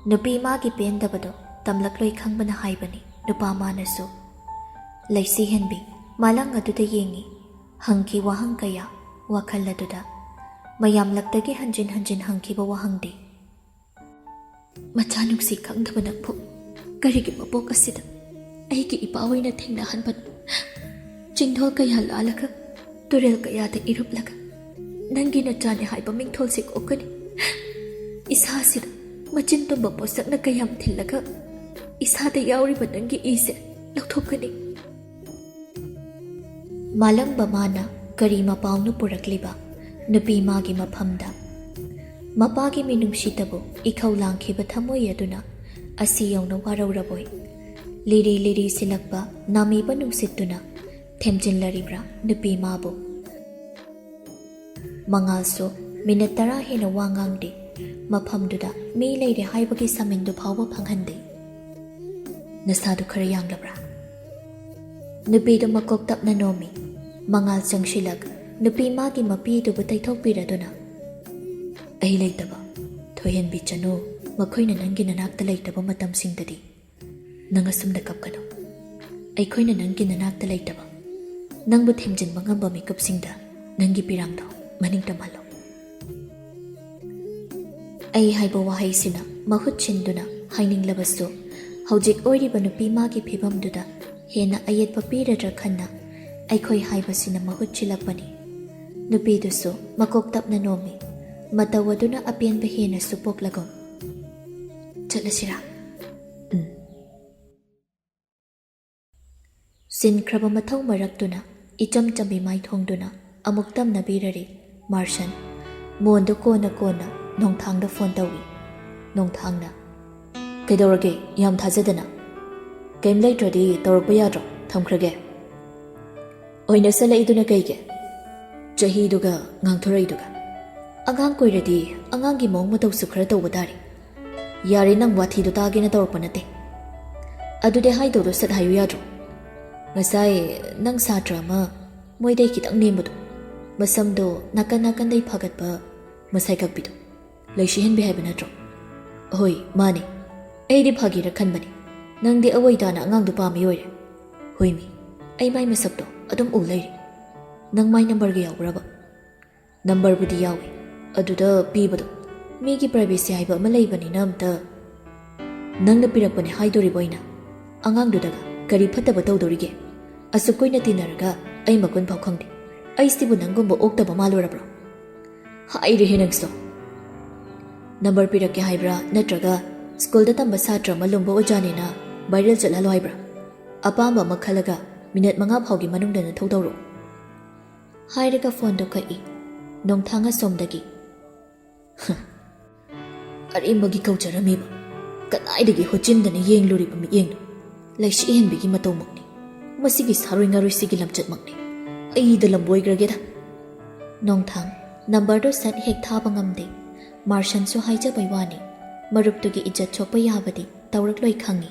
ꯅꯨꯄꯤ ꯃꯥꯒꯤ ꯄꯦꯟꯗꯕꯗꯣ ꯇꯝꯂꯛꯂꯣꯏ ꯈꯪꯕꯅ ꯍꯥꯏꯕꯅꯤ ꯅꯨꯄꯥ ꯃꯥꯅꯁꯨ꯫ ꯂꯩꯁꯤ ꯍꯦꯟꯕꯤ ꯃꯥꯂꯪ ꯑꯗꯨꯗ ꯌꯦꯡꯉꯤ꯫ ꯍꯪꯈꯤ ꯋꯥꯍꯪ ꯀꯌꯥ ꯋꯥꯈꯜ ꯑꯗꯨꯗ꯫ ꯃꯌꯥꯝꯂꯛꯇꯒꯤ ꯍꯟꯖꯤꯟ ꯍꯟꯖꯤꯟ ꯍꯪꯈꯤꯕ ꯋꯥꯍꯪꯗꯤ, ꯃꯆꯥ ꯅꯨꯡꯁꯤ ꯈꯪꯗꯕ ꯅꯪꯕꯨ ꯀꯔꯤꯒꯤ ꯃꯄꯣꯛ ꯑꯁꯤꯗ ꯑꯩꯒꯤ ꯏꯄꯥ ꯑꯣꯏꯅ ꯊꯦꯡꯅꯍꯟꯕꯅꯣ? ꯆꯤꯡꯗꯣꯜ ꯀꯌꯥ ꯂꯥꯜꯂꯒ, ꯇꯨꯔꯦꯜ ꯀꯌꯥꯗ ꯏꯔꯨꯞꯂꯒ, ꯅꯪꯒꯤ ꯅꯆꯥꯅꯤ ꯍꯥꯏꯕ ꯃꯤꯡꯊꯣꯜꯁꯤ ꯀꯣꯛꯀꯅꯤ꯫ ꯏꯁꯥꯁꯤꯗ ꯃꯆꯤꯟ ꯇꯨꯝꯕ ꯄꯣꯠꯁꯛꯅ ꯀꯌꯥꯝ ꯊꯤꯜꯂꯒ, ꯏꯁꯥꯗ ꯌꯥꯎꯔꯤꯕ ꯅꯪꯒꯤ ꯏꯁꯦ ꯂꯧꯊꯣꯛꯀꯅꯤ꯫ ꯃꯥꯂꯪꯕ ꯃꯥꯅ ꯀꯔꯤ ꯃꯄꯥꯎꯅꯣ ꯄꯨꯔꯛꯂꯤꯕ ꯅꯨꯄꯤ ꯃꯥꯒꯤ ꯃꯐꯝꯗ? ꯃꯄꯥꯒꯤ ꯃꯤꯅꯨꯡꯁꯤꯇꯕꯨ ꯏꯈꯧ ꯂꯥꯡꯈꯤꯕ ꯊꯃꯣꯏ ꯑꯗꯨꯅ ꯑꯁꯤ ꯌꯧꯅ ꯋꯥꯔꯧꯔꯕꯣꯏ꯫ ꯂꯤꯔꯤ ꯂꯤꯔꯤ ꯁꯤꯜꯂꯛꯄ ꯅꯥꯃꯤꯕ ꯅꯨꯡꯁꯤꯠꯇꯨꯅ ꯊꯦꯝꯖꯤꯜꯂꯔꯤꯕ꯭ꯔꯥ ꯅꯨꯄꯤ ꯃꯥꯕꯨ? ꯃꯉꯥꯜꯁꯨ ꯃꯤꯅꯠ ꯇꯔꯥ ꯍꯦꯟꯅ ꯋꯥ ꯉꯥꯡꯗꯦ꯫ ꯃꯐꯝꯗꯨꯗ ꯃꯤ ꯂꯩꯔꯦ ꯍꯥꯏꯕꯒꯤ ꯁꯃꯤꯟꯗꯨ ꯐꯥꯎꯕ ꯐꯪꯍꯟꯗꯦ꯫ "ꯅꯁꯥꯗꯨ ꯈꯔ ꯌꯥꯡꯂꯕ꯭ꯔꯥ?" ꯅꯨꯄꯤꯗꯨ ꯃꯀꯣꯛ ꯇꯞꯅ ꯅꯣꯝꯃꯤ꯫ ꯃꯉꯥꯜ ꯆꯪꯁꯤꯜꯂꯛ, ꯅꯨꯄꯤ ꯃꯥꯒꯤ ꯃꯄꯤꯗꯨꯕꯨ ꯇꯩꯊꯣꯛꯄꯤꯔꯗꯨꯅ, "ꯑꯩ ꯂꯩꯇꯕ, ꯊꯣꯏꯍꯟꯕꯤ ꯆꯅꯨ, ꯃꯈꯣꯏꯅ ꯅꯪꯒꯤ ꯅꯅꯥꯛꯇ ꯂꯩꯇꯕ ꯃꯇꯝꯁꯤꯡꯗꯗꯤ ꯅꯪ ꯑꯁꯨꯝꯅ ꯀꯞꯀꯅꯨ꯫ ꯑꯩꯈꯣꯏꯅ ꯅꯪꯒꯤ ꯅꯅꯥꯛꯇ ꯂꯩꯇꯕ, ꯅꯪꯕꯨ ꯊꯦꯝꯖꯤꯟꯕ ꯉꯝꯕ ꯃꯤꯀꯨꯞꯁꯤꯡꯗ ꯅꯪꯒꯤ ꯄꯤꯔꯥꯡꯗꯣ ꯃꯅꯤꯡ ꯇꯝꯍꯜꯂꯨ꯫" ꯑꯩ ꯍꯥꯏꯕ ꯋꯥꯍꯩꯁꯤꯅ ꯃꯍꯨꯠ ꯁꯤꯟꯗꯨꯅ ꯍꯥꯏꯅꯤꯡꯂꯕꯁꯨ, ꯍꯧꯖꯤꯛ ꯑꯣꯏꯔꯤꯕ ꯅꯨꯄꯤ ꯃꯥꯒꯤ ꯐꯤꯕꯝꯗꯨꯗ ꯍꯦꯟꯅ ꯑꯌꯦꯠꯄ ꯄꯤꯔꯗ꯭ꯔꯥ ꯈꯟꯅ ꯑꯩꯈꯣꯏ ꯍꯥꯏꯕꯁꯤꯅ ꯃꯍꯨꯠ ꯁꯤꯜꯂꯛꯄꯅꯤ꯫ ꯅꯨꯄꯤꯗꯨꯁꯨ ꯃꯀꯣꯛ ꯇꯞꯅ ꯅꯣꯝꯃꯤ, ꯃꯇꯧ ꯑꯗꯨꯅ ꯑꯄꯦꯟꯕ ꯍꯦꯟꯅꯁꯨ ꯄꯣꯛꯂꯒꯨꯝ꯫ "ꯆꯠꯂꯁꯤꯔꯥ?" "ꯎꯝ꯫" ꯁꯤꯟꯈ꯭ꯔꯕ ꯃꯊꯧ ꯃꯔꯛꯇꯨꯅ ꯏꯆꯝ ꯆꯝꯕꯤ ꯃꯥꯏꯊꯣꯡꯗꯨꯅ ꯑꯃꯨꯛ ꯇꯝꯅꯕꯤꯔꯔꯤ꯫ ꯃꯥꯔꯁꯟ ꯃꯣꯟꯗꯨ ꯀꯣꯟꯅ ꯀꯣꯟꯅ ꯅꯣꯡꯊꯥꯡꯗ ꯐꯣꯟ ꯇꯧꯏ꯫ ꯅꯣꯡꯊꯥꯡꯅ, "ꯀꯩꯗꯧꯔꯒꯦ? ꯌꯥꯝ ꯊꯥꯖꯗꯅ꯫ ꯀꯩꯝ ꯂꯩꯇ꯭ꯔꯗꯤ ꯇꯧꯔꯛꯄ ꯌꯥꯗ꯭ꯔꯣ? ꯊꯝꯈ꯭ꯔꯒꯦ꯫" "ꯑꯣꯏꯅꯁꯜꯂꯛꯏꯗꯨꯅ ꯀꯩꯒꯤ?" "ꯆꯍꯤꯗꯨꯒ ꯉꯥꯡꯊꯣꯔꯛꯏꯗꯨꯒ꯫ ꯑꯉꯥꯡ ꯀꯣꯏꯔꯗꯤ ꯑꯉꯥꯡꯒꯤ ꯃꯑꯣꯡ ꯃꯇꯧꯁꯨ ꯈꯔ ꯇꯧꯕ ꯇꯥꯔꯦ꯫ ꯌꯥꯔꯦ, ꯅꯪ ꯋꯥꯊꯤꯗꯣ ꯇꯥꯒꯦꯅ ꯇꯧꯔꯛꯄ ꯅꯠꯇꯦ꯫ ꯑꯗꯨꯗꯤ ꯍꯥꯏꯗꯧꯗꯣ ꯁꯠ ꯍꯥꯏꯌꯨ ꯌꯥꯗ꯭ꯔꯣ? ꯉꯁꯥꯏ ꯅꯪ ꯁꯥꯇ꯭ꯔ ꯑꯃ ꯃꯣꯏꯗꯩ ꯈꯤꯇꯪ ꯅꯦꯝꯕꯗꯣ, ꯃꯁꯝꯗꯣ ꯅꯥꯀꯟ ꯅꯥꯀꯟꯗꯩ ꯐꯥꯒꯠꯄ, ꯃꯁꯥꯏ ꯀꯛꯄꯤꯗꯣ, ꯂꯩꯁꯤꯍꯟꯕꯤ ꯍꯥꯏꯕ ꯅꯠꯇ꯭ꯔꯣ?" "ꯍꯣꯏ, ꯃꯥꯅꯦ꯫ ꯑꯩꯗꯤ ꯐꯥꯒꯤꯔ ꯈꯟꯕꯅꯦ꯫ ꯅꯪꯗꯤ ꯑꯋꯣꯏ ꯇꯥꯅ ꯑꯉꯥꯡꯗꯣ ꯄꯥꯝꯃꯤ ꯑꯣꯏꯔꯦ꯫" "ꯍꯣꯏꯃꯤ, ꯑꯩ ꯃꯥꯏ ꯃꯁꯛꯇꯣ ꯑꯗꯨꯝ ꯎ ꯂꯩꯔꯦ꯫ ꯅꯪ ꯃꯥꯏ ꯅꯝꯕꯔꯒ ꯌꯥꯎꯕ꯭ꯔꯕ?" "ꯅꯝꯕꯔꯕꯨꯗꯤ ꯌꯥꯎꯏ, ꯑꯗꯨꯗ ꯄꯤꯕꯗꯣ ꯃꯤꯒꯤ privacy ꯍꯥꯏꯕ ꯑꯃ ꯂꯩꯕꯅꯤꯅ ꯑꯝꯇ꯫ ꯅꯪꯅ ꯄꯤꯔꯛꯄꯅꯦ ꯍꯥꯏꯗꯣꯔꯤꯕꯣ ꯑꯩꯅ? ꯑꯉꯥꯡꯗꯨꯗꯒ ꯀꯔꯤ ꯐꯠꯇꯕ ꯇꯧꯗꯣꯔꯤꯒꯦ? ꯑꯁꯨꯛ ꯀꯨꯏꯅ ꯇꯤꯟꯅꯔꯒ ꯑꯩ ꯃꯒꯨꯟ ꯐꯥꯎ ꯈꯪꯗꯦ꯫ ꯑꯩꯁꯤꯕꯨ ꯅꯪꯒꯨꯝꯕ ꯑꯣꯛꯇꯕ ꯃꯥꯜꯂꯨꯔꯕ꯭ꯔꯣ? ꯍꯥꯏꯔꯦꯍꯦ ꯅꯪꯁꯨ꯫ Number ꯄꯤꯔꯛꯀꯦ ꯍꯥꯏꯕ꯭ꯔꯥ, ꯅꯠꯇ꯭ꯔꯒ ꯁ꯭ꯀꯨꯜꯗ ꯇꯝꯕ ꯁꯥꯇ꯭ꯔ ꯑꯃ ꯂꯨꯝꯕ ꯑꯣꯖꯥꯅꯦꯅ viral ꯆꯠꯍꯜꯂꯣ ꯍꯥꯏꯕ꯭ꯔꯥ? ꯑꯄꯥꯝꯕ ꯑꯃ ꯈꯜꯂꯒ ꯃꯤꯅꯠ ꯃꯉꯥ ꯐꯥꯎꯒꯤ ꯃꯅꯨꯡꯗ ꯅꯊꯧ ꯇꯧꯔꯣ꯫ ꯍꯥꯏꯔꯒ phoneꯗꯣ ꯀꯛꯏ꯫ ꯅꯣꯡꯊꯥꯡ ꯑꯁꯣꯝꯗꯒꯤ, "ꯍ, ꯑꯔꯦꯝꯕꯒꯤ ꯀꯧꯖꯔꯝꯃꯤꯕ, ꯀꯗꯥꯏꯗꯒꯤ ꯍꯣꯠꯆꯤꯟꯗꯅ ꯌꯦꯡꯂꯨꯔꯤꯕ ꯃꯤꯠꯌꯦꯡꯅꯣ? ꯂꯩꯁꯤ ꯍꯦꯟꯕꯤꯒꯤ ꯃꯇꯧꯃꯛꯅꯤ꯫ ꯃꯁꯤꯒꯤ ꯁꯥꯔꯣꯏ ꯉꯥꯔꯣꯏꯁꯤꯒꯤ ꯂꯝꯆꯠꯃꯛꯅꯤ ꯑꯩꯗ ꯂꯝꯕꯣꯏꯈ꯭ꯔꯒꯦꯗ꯫" ꯅꯣꯡꯊꯥꯡ numberꯗꯣ ꯁꯠ ꯍꯦꯛ ꯊꯥꯕ ꯉꯝꯗꯦ꯫ ꯃꯥꯔꯁꯟꯁꯨ ꯍꯥꯏꯖꯕꯩ ꯋꯥꯅꯤ, ꯃꯔꯨꯞꯇꯨꯒꯤ ꯏꯖꯠ ꯁꯣꯛꯄ ꯌꯥꯕꯗꯤ ꯇꯧꯔꯛꯂꯣꯏ ꯈꯪꯏ꯫